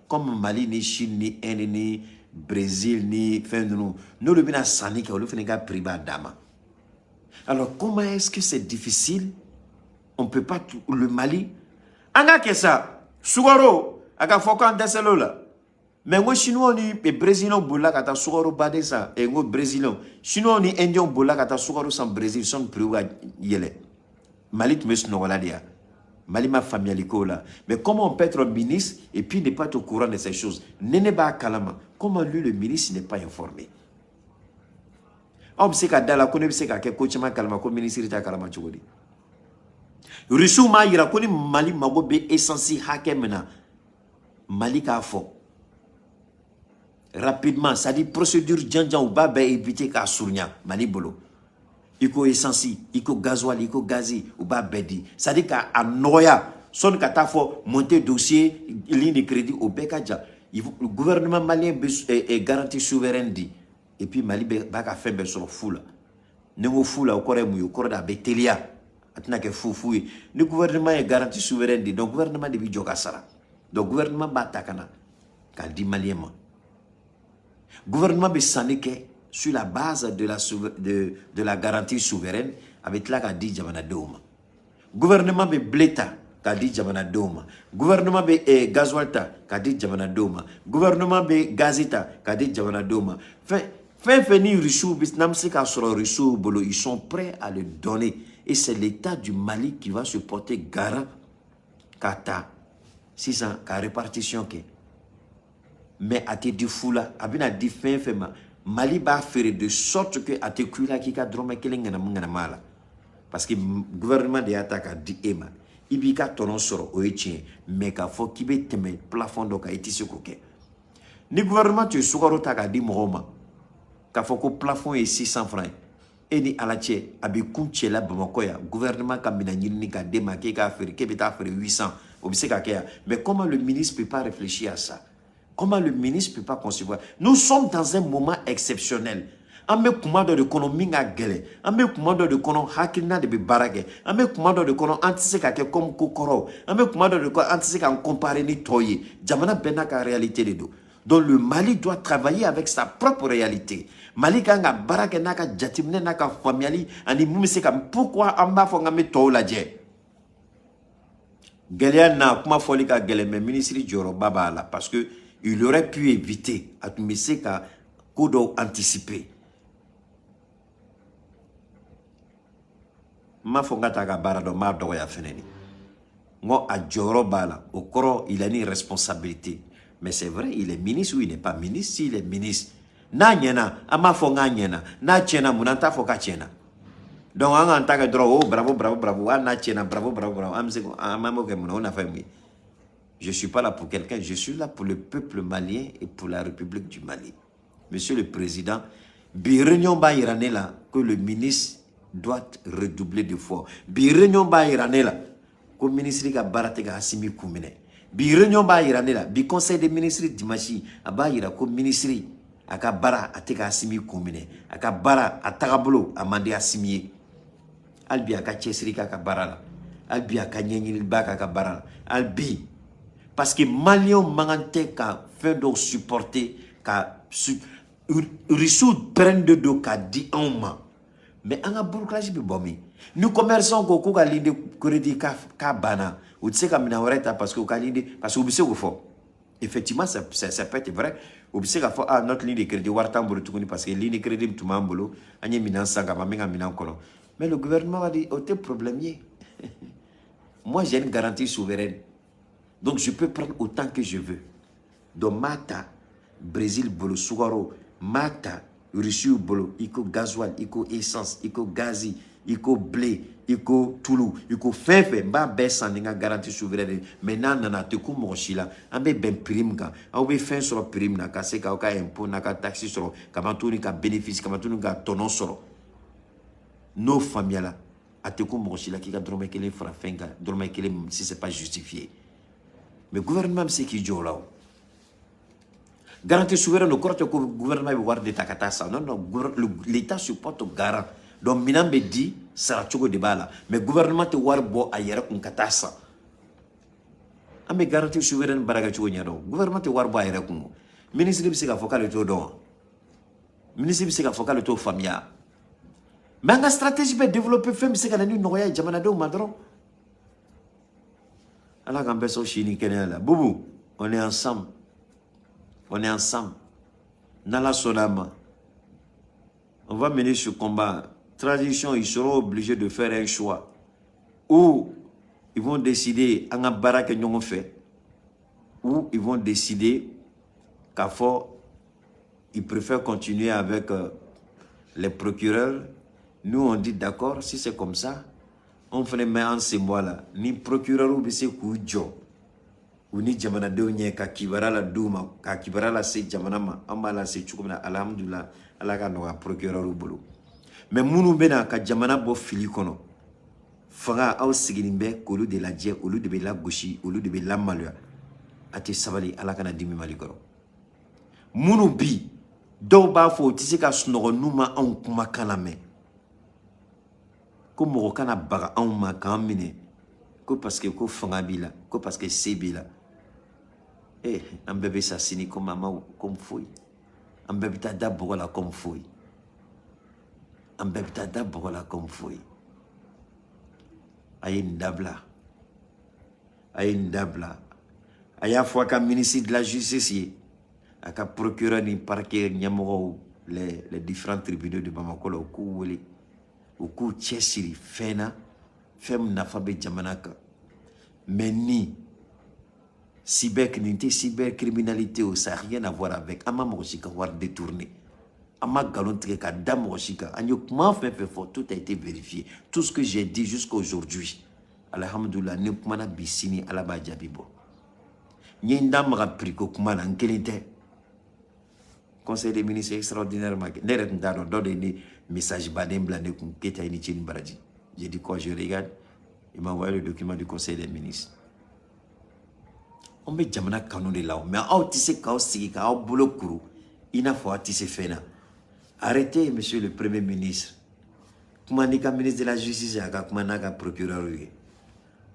comme Mali ni Chine ni Inde ni Brésil ni fɛn ninnu, n'olu bɛna sanni kɛ, olu fana ka prix b'a d'a ma. Alors comment est-ce que c'est difficile? On peut pas tout, le Mali an ka kɛ sa sukaro a ka fɔ k'an dɛsɛl'o la. Mais n ko chinois ni brésiliens bolila ka taa sukaro baden san. N ko brésiliens, chinois ni indiens bolila ka taa sukaro san Brésil sɔnni prix ka yɛlɛ. Mali tun bɛ sunɔgɔ la de ya. Mali ma faamuyali k'o la. Mais comment on peut être ministre et puis ne pas être au courant de ces choses? Ne ne b'a kalama, comment lui le ministre n'est pas informé? Aw bɛ se ka da la ko ne bɛ se ka kɛ ko caman kalama ko ministre t'a kalama cogo di? Rusiw m'a yira ko ni Mali mago bɛ essence hakɛ min na, Mali k'a fɔ rapidement, c'est à dire procédure janjan u b'a bɛɛ éviter k'a surunya Mali bolo. I ko essence, i ko gasoil, i ko gazi, u b'a bɛɛ di, c'est à dire k'a nɔgɔya sɔnni ka taa fɔ monter dossier, ligne de crédit, o bɛɛ ka jan. Le gouvernement malien bɛ garantie souveraine di et puis Mali b'a ka fɛn bɛɛ sɔrɔ fu la. Ni n ko fu la, o kɔrɔ ye mun ye? O kɔrɔ de a bɛ teliya, a tɛna kɛ fu fu ye. Ni gouvernement ye garantie souveraine di, donc gouvernement de bɛ jɔ ka sara. Donc gouvernement b'a ta ka na k'a di malien ma. Gouvernement bɛ sanni kɛ sur la base de la garantie souveraine, a bɛ tila k'a di jamanadenw ma. Gouvernement bɛ blé ta k'a di jamanadenw ma. Gouvernement bɛ gasoil ta k'a di jamanadenw ma. Gouvernement bɛ gazi ta k'a di jamanadenw ma. Fɛn fɛn fɛn ni Russiw bɛ n'an bɛ se k'a sɔrɔ Russiw bolo, ils sont prêts à le donner et c'est l'État du Mali qui va se porter garant k'a ta sisan ka répartition kɛ. Mais a tɛ di fu la, a bɛna di fɛn fɛn ma, Mali b'a feere de sorte que a tɛ ku i la k'i ka dɔrɔmɛ kelen ŋanamu ŋanama a la, parce que gouvernement de y'a ta k'a di e ma. I b'i ka tɔnɔ sɔrɔ, o ye tiɲɛ, mais k'a fɔ k'i bɛ tɛmɛ plafond dɔ kan, i tɛ se k'o kɛ. Ni gouvernement tun ye sukaro ta k'a di mɔgɔw ma k'a fɔ ko plafond ye 600 francs ye, e ni Ala cɛ, a bɛ kun cɛ la Bamakɔ yan, gouvernement ka minɛn ɲinini k'a d'e ma k'e k'a feere, k'e bɛ taa feere 800, o bɛ se ka kɛ yan. Mais comment le ministre peut pas réfléchir à ça? Comment le ministre peut pas concevoir? Nous sommes dans un moment exceptionnel. An bɛ kuma dɔ de kɔnɔ min ka gɛlɛn, an bɛ kuma dɔ de kɔnɔ, hakilina de bɛ baara kɛ, an bɛ kuma dɔ de kɔnɔ, an tɛ se ka kɛ comme ko kɔrɔw, an bɛ kuma dɔ de kɔnɔ, an tɛ se k'an comparer ni tɔw ye. Jamana bɛɛ n'a ka réalité de don. Donc le Mali doit travailler avec sa propre réalité. Mali kan ka baara kɛ n'a ka jateminɛ n'a ka faamuyali ani mun bɛ se ka. Pourquoi an b'a fɔ k'an bɛ tɔw lajɛ? Gɛlɛya na kuma fɔli ka gɛlɛn, mais ministre jɔyɔrɔba b'a la, parce que il aurait pu éviter, a tun bɛ se ka ko dɔw anticiper. N m'a fɔ n ka taa ka baara dɔn, n b'a dɔgɔya fɛnɛ ni n ko a jɔyɔrɔ b'a la, o kɔrɔ il a une responsabilité. Mais c'est vrai, il est ministre ou il n'est pas ministre? S'il est ministre, n'a ɲɛna, an b'a fɔ k'a ɲɛna. N'a tiɲɛna, mun na an t'a fɔ k'a tiɲɛna? Donc an k'an ta kɛ dɔrɔn, oh bravo bravo bravo, hali n'a tiɲɛna, bravo bravo bravo, an bɛ se an b'o kɛ mun na? O nafa ye mun ye? Je suis pas là pour quelqu'un, je suis là pour le peuple malien et pour la République du Mali. Monsieur le Président, bi réunion b'a yira ne la que le ministre doit redoubler d'efforts. Bi réunion b'a yira ne la ko ministre ka baara tɛ ka Assimi kun minɛ. Bi réunion b'a yira ne la, bi conseil des ministres dimanche a b'a yira ko ministre a ka baara a tɛ ka Assimi kun minɛ, a ka baara a tagabolo a man di Assimi ye. Hali bi a ka cɛsiri k'a ka baara la, hali bi a ka ɲɛɲiniliba k'a ka baara la, hali bi, parce que maliyɛnw man kan tɛ ka fɛn dɔw supporter ka Rusiw pɛrɛn de don k'a di anw ma. Mais an ka blocage bɛ bɔ min? Ni commerçant ko k'u ka ligne de crédit k'a banna, u tɛ se ka minɛn wɛrɛ ta parce que u ka ligne de, parce que u bɛ se k'o fɔ. Effectivement, ça peut être vrai. U bɛ se k'a fɔ ah, notre ligne de crédit, wari t'an bolo tuguni, parce que ligne de crédit tun b'an bolo, an ye minɛn san ka ban, an bɛ ka minɛn kɔnɔ. Mais le gouvernement va dire o tɛ problème ye, moi j'ai une garantie souveraine, donc je peux prendre autant que je veux. Donc m'a ta Brésil bolo sukaro, m'a ta Russie bolo, i ko gasoil, i ko essence, i ko gazi, i ko blé, i ko tulu, i ko fɛn fɛn, n b'a bɛɛ san ni n ka garantie souveraine ye. Mais n'a nana, a tɛ ku mɔgɔ si la, an bɛ bɛn prix min kan, aw bɛ fɛn sɔrɔ prix min na ka se k'aw ka impôt n'a ka taxe sɔrɔ, ka ban tuguni ka bénéfice, ka ban tuguni ka tɔnɔ sɔrɔ. N'o faamuyala, a tɛ ku mɔgɔ si la k'i ka dɔrɔmɛ kelen fara fɛn kan, dɔrɔmɛ kelen, si c'est pas justifié. Mais gouvernement bɛ se k'i jɔ o la. O garantie souveraine, o kɔrɔ tɛ ko gouvernement bɛ wari de ta ka taa san. Non non, l'État se porte garant. Donc minɛn bɛ di, sara cogo de b'a la, mais gouvernement tɛ wari bɔ a yɛrɛ kun ka taa san. An bɛ garantie souveraine baara kɛ cogo ɲɛ dɔn. Gouvernement tɛ wari bɔ a yɛrɛ kun. Ministre bɛ se k'a fɔ k'ale t'o dɔn wa? Ministre bɛ se k'a fɔ k'ale t'o faamuya? Mais an ka stratégie bɛ développer, fɛn bɛ se ka na ni nɔgɔya ye jamanadenw ma dɔrɔn. Ala k'an bɛɛ sɔn si ni kɛnɛya la. Bubu, on est ensemble, on est ensemble. N'Ala sɔnna a ma, on va mener ce combat. Transition, ils seront obligés de faire un choix, ou ils vont décider an ka baara kɛ ɲɔgɔn fɛ, ou ils vont décider k'a fɔ ils préfèrent continuer avec les procureurs. Nous, on dit d'accord, si c'est comme ça, on fana bɛ an sen bɔ a la. Ni procureur bɛ se k'u jɔ u ni jamanadenw ɲɛ ka kibaruya la d'u ma, ka kibaruya lase jamana ma, an b'a lase cogo min na, alhamdulilah, Ala ka nɔgɔya procureur bolo. Mais minnu bɛna ka jamana bɔ fili kɔnɔ, fanga aw sigilen bɛ k'olu de lajɛ, olu de bɛ lagosi, olu de bɛ lamaloya. A tɛ sabali, Ala kana dimi Mali kɔrɔ. Minnu bi dɔw b'a fɔ u tɛ se ka sunɔgɔ n'u ma anw kumakan lamɛn, ko mɔgɔ kana baga anw ma k'an minɛ, ko parce que ko fanga b'i la, ko parce que se b'i la. An bɛɛ bɛ sa sini komi an ma comme foyi. An bɛɛ bɛ taa da bɔgɔ la comme foyi. An bɛɛ bɛ taa da bɔgɔ la comme foyi. A ye nin dabila, a ye nin dabila. A y'a fɔ a ka ministre de la Justice ye, a ka procureur ni parquet ɲɛmɔgɔw, les différents tribunaux de Bamako la, u k'u wele, u k'u cɛsiri fɛn na, fɛn min nafa bɛ jamana kan. Mais ni cyber, nin tɛ cybercriminalité o, ça a rien à voir avec. An ma mɔgɔ si ka wari détourné, an ma nkalon tigɛ ka da mɔgɔ si kan. An ye kuma fɛn fɛn fɔ, tout a été vérifié, tout ce que j'ai dit jusqu'à aujourd'hui. Alhamdoulilah, ni kumana bi, sini Ala b'a jaabi bɔ. N ye n da maga prix ko kuma na, n kelen tɛ. Conseil des ministres extraordinaire ma kɛ, ne yɛrɛ tun t'a dɔn. Dɔ de ye ne message baden bila ne kun: Keyita, i ni ce ni baraji. J'ai dit quoi? Je regarde, il m'a envoyé le document du conseil des ministres. An bɛ jamana kanu de la o, mais aw tɛ se k'aw sigi k'aw bolo kuru i n'a fɔ aw tɛ se fɛn na. Arrêtez, monsieur le Premier ministre. Kuma n'i ka ministre de la Justice ye, a ka kuma n'a ka procureur ye,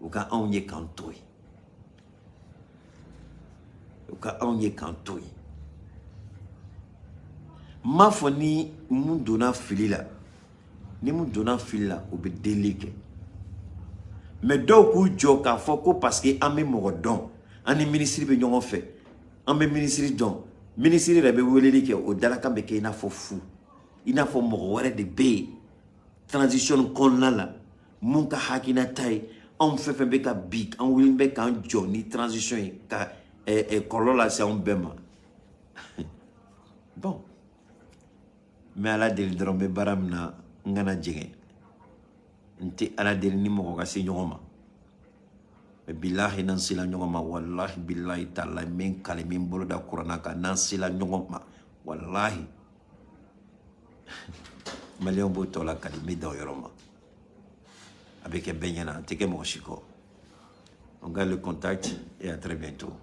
u ka anw ye k'an to yen, u ka anw ye k'an to yen. N m'a fɔ ni mun donna fili la, ni mun donna fili la, u bɛ delili kɛ. Mais dɔw k'u jɔ k'a fɔ ko parce que an bɛ mɔgɔ dɔn, an ni minisiri bɛ ɲɔgɔn fɛ, an bɛ minisiri dɔn, minisiri yɛrɛ bɛ weleli kɛ, o dalakan bɛ kɛ i n'a fɔ fu, i n'a fɔ mɔgɔ wɛrɛ de bɛ yen transition kɔnɔna la mun ka hakilinata ye. Anw fɛn fɛn bɛ ka bi, an wulilen bɛ k'an jɔ ni transition ye ka kɔlɔlɔ lase anw bɛɛ ma. Bon, n bɛ Ala deli dɔrɔn, n bɛ baara min na, n kana jɛngɛ. N tɛ Ala deli ni mɔgɔ ka se ɲɔgɔn ma, mais bilahi, n'an sela ɲɔgɔn ma, walahi, bilahi taala, n bɛ n kale, n bɛ n bolo da kuranna kan, n'an sela ɲɔgɔn ma, walahi, Maliyɛnw b'o tɔ la kali. N bɛ dan o yɔrɔ ma. A bɛ kɛ bɛɛ ɲɛna, a tɛ kɛ mɔgɔ si kɔ. On garde le contact et à très bientôt.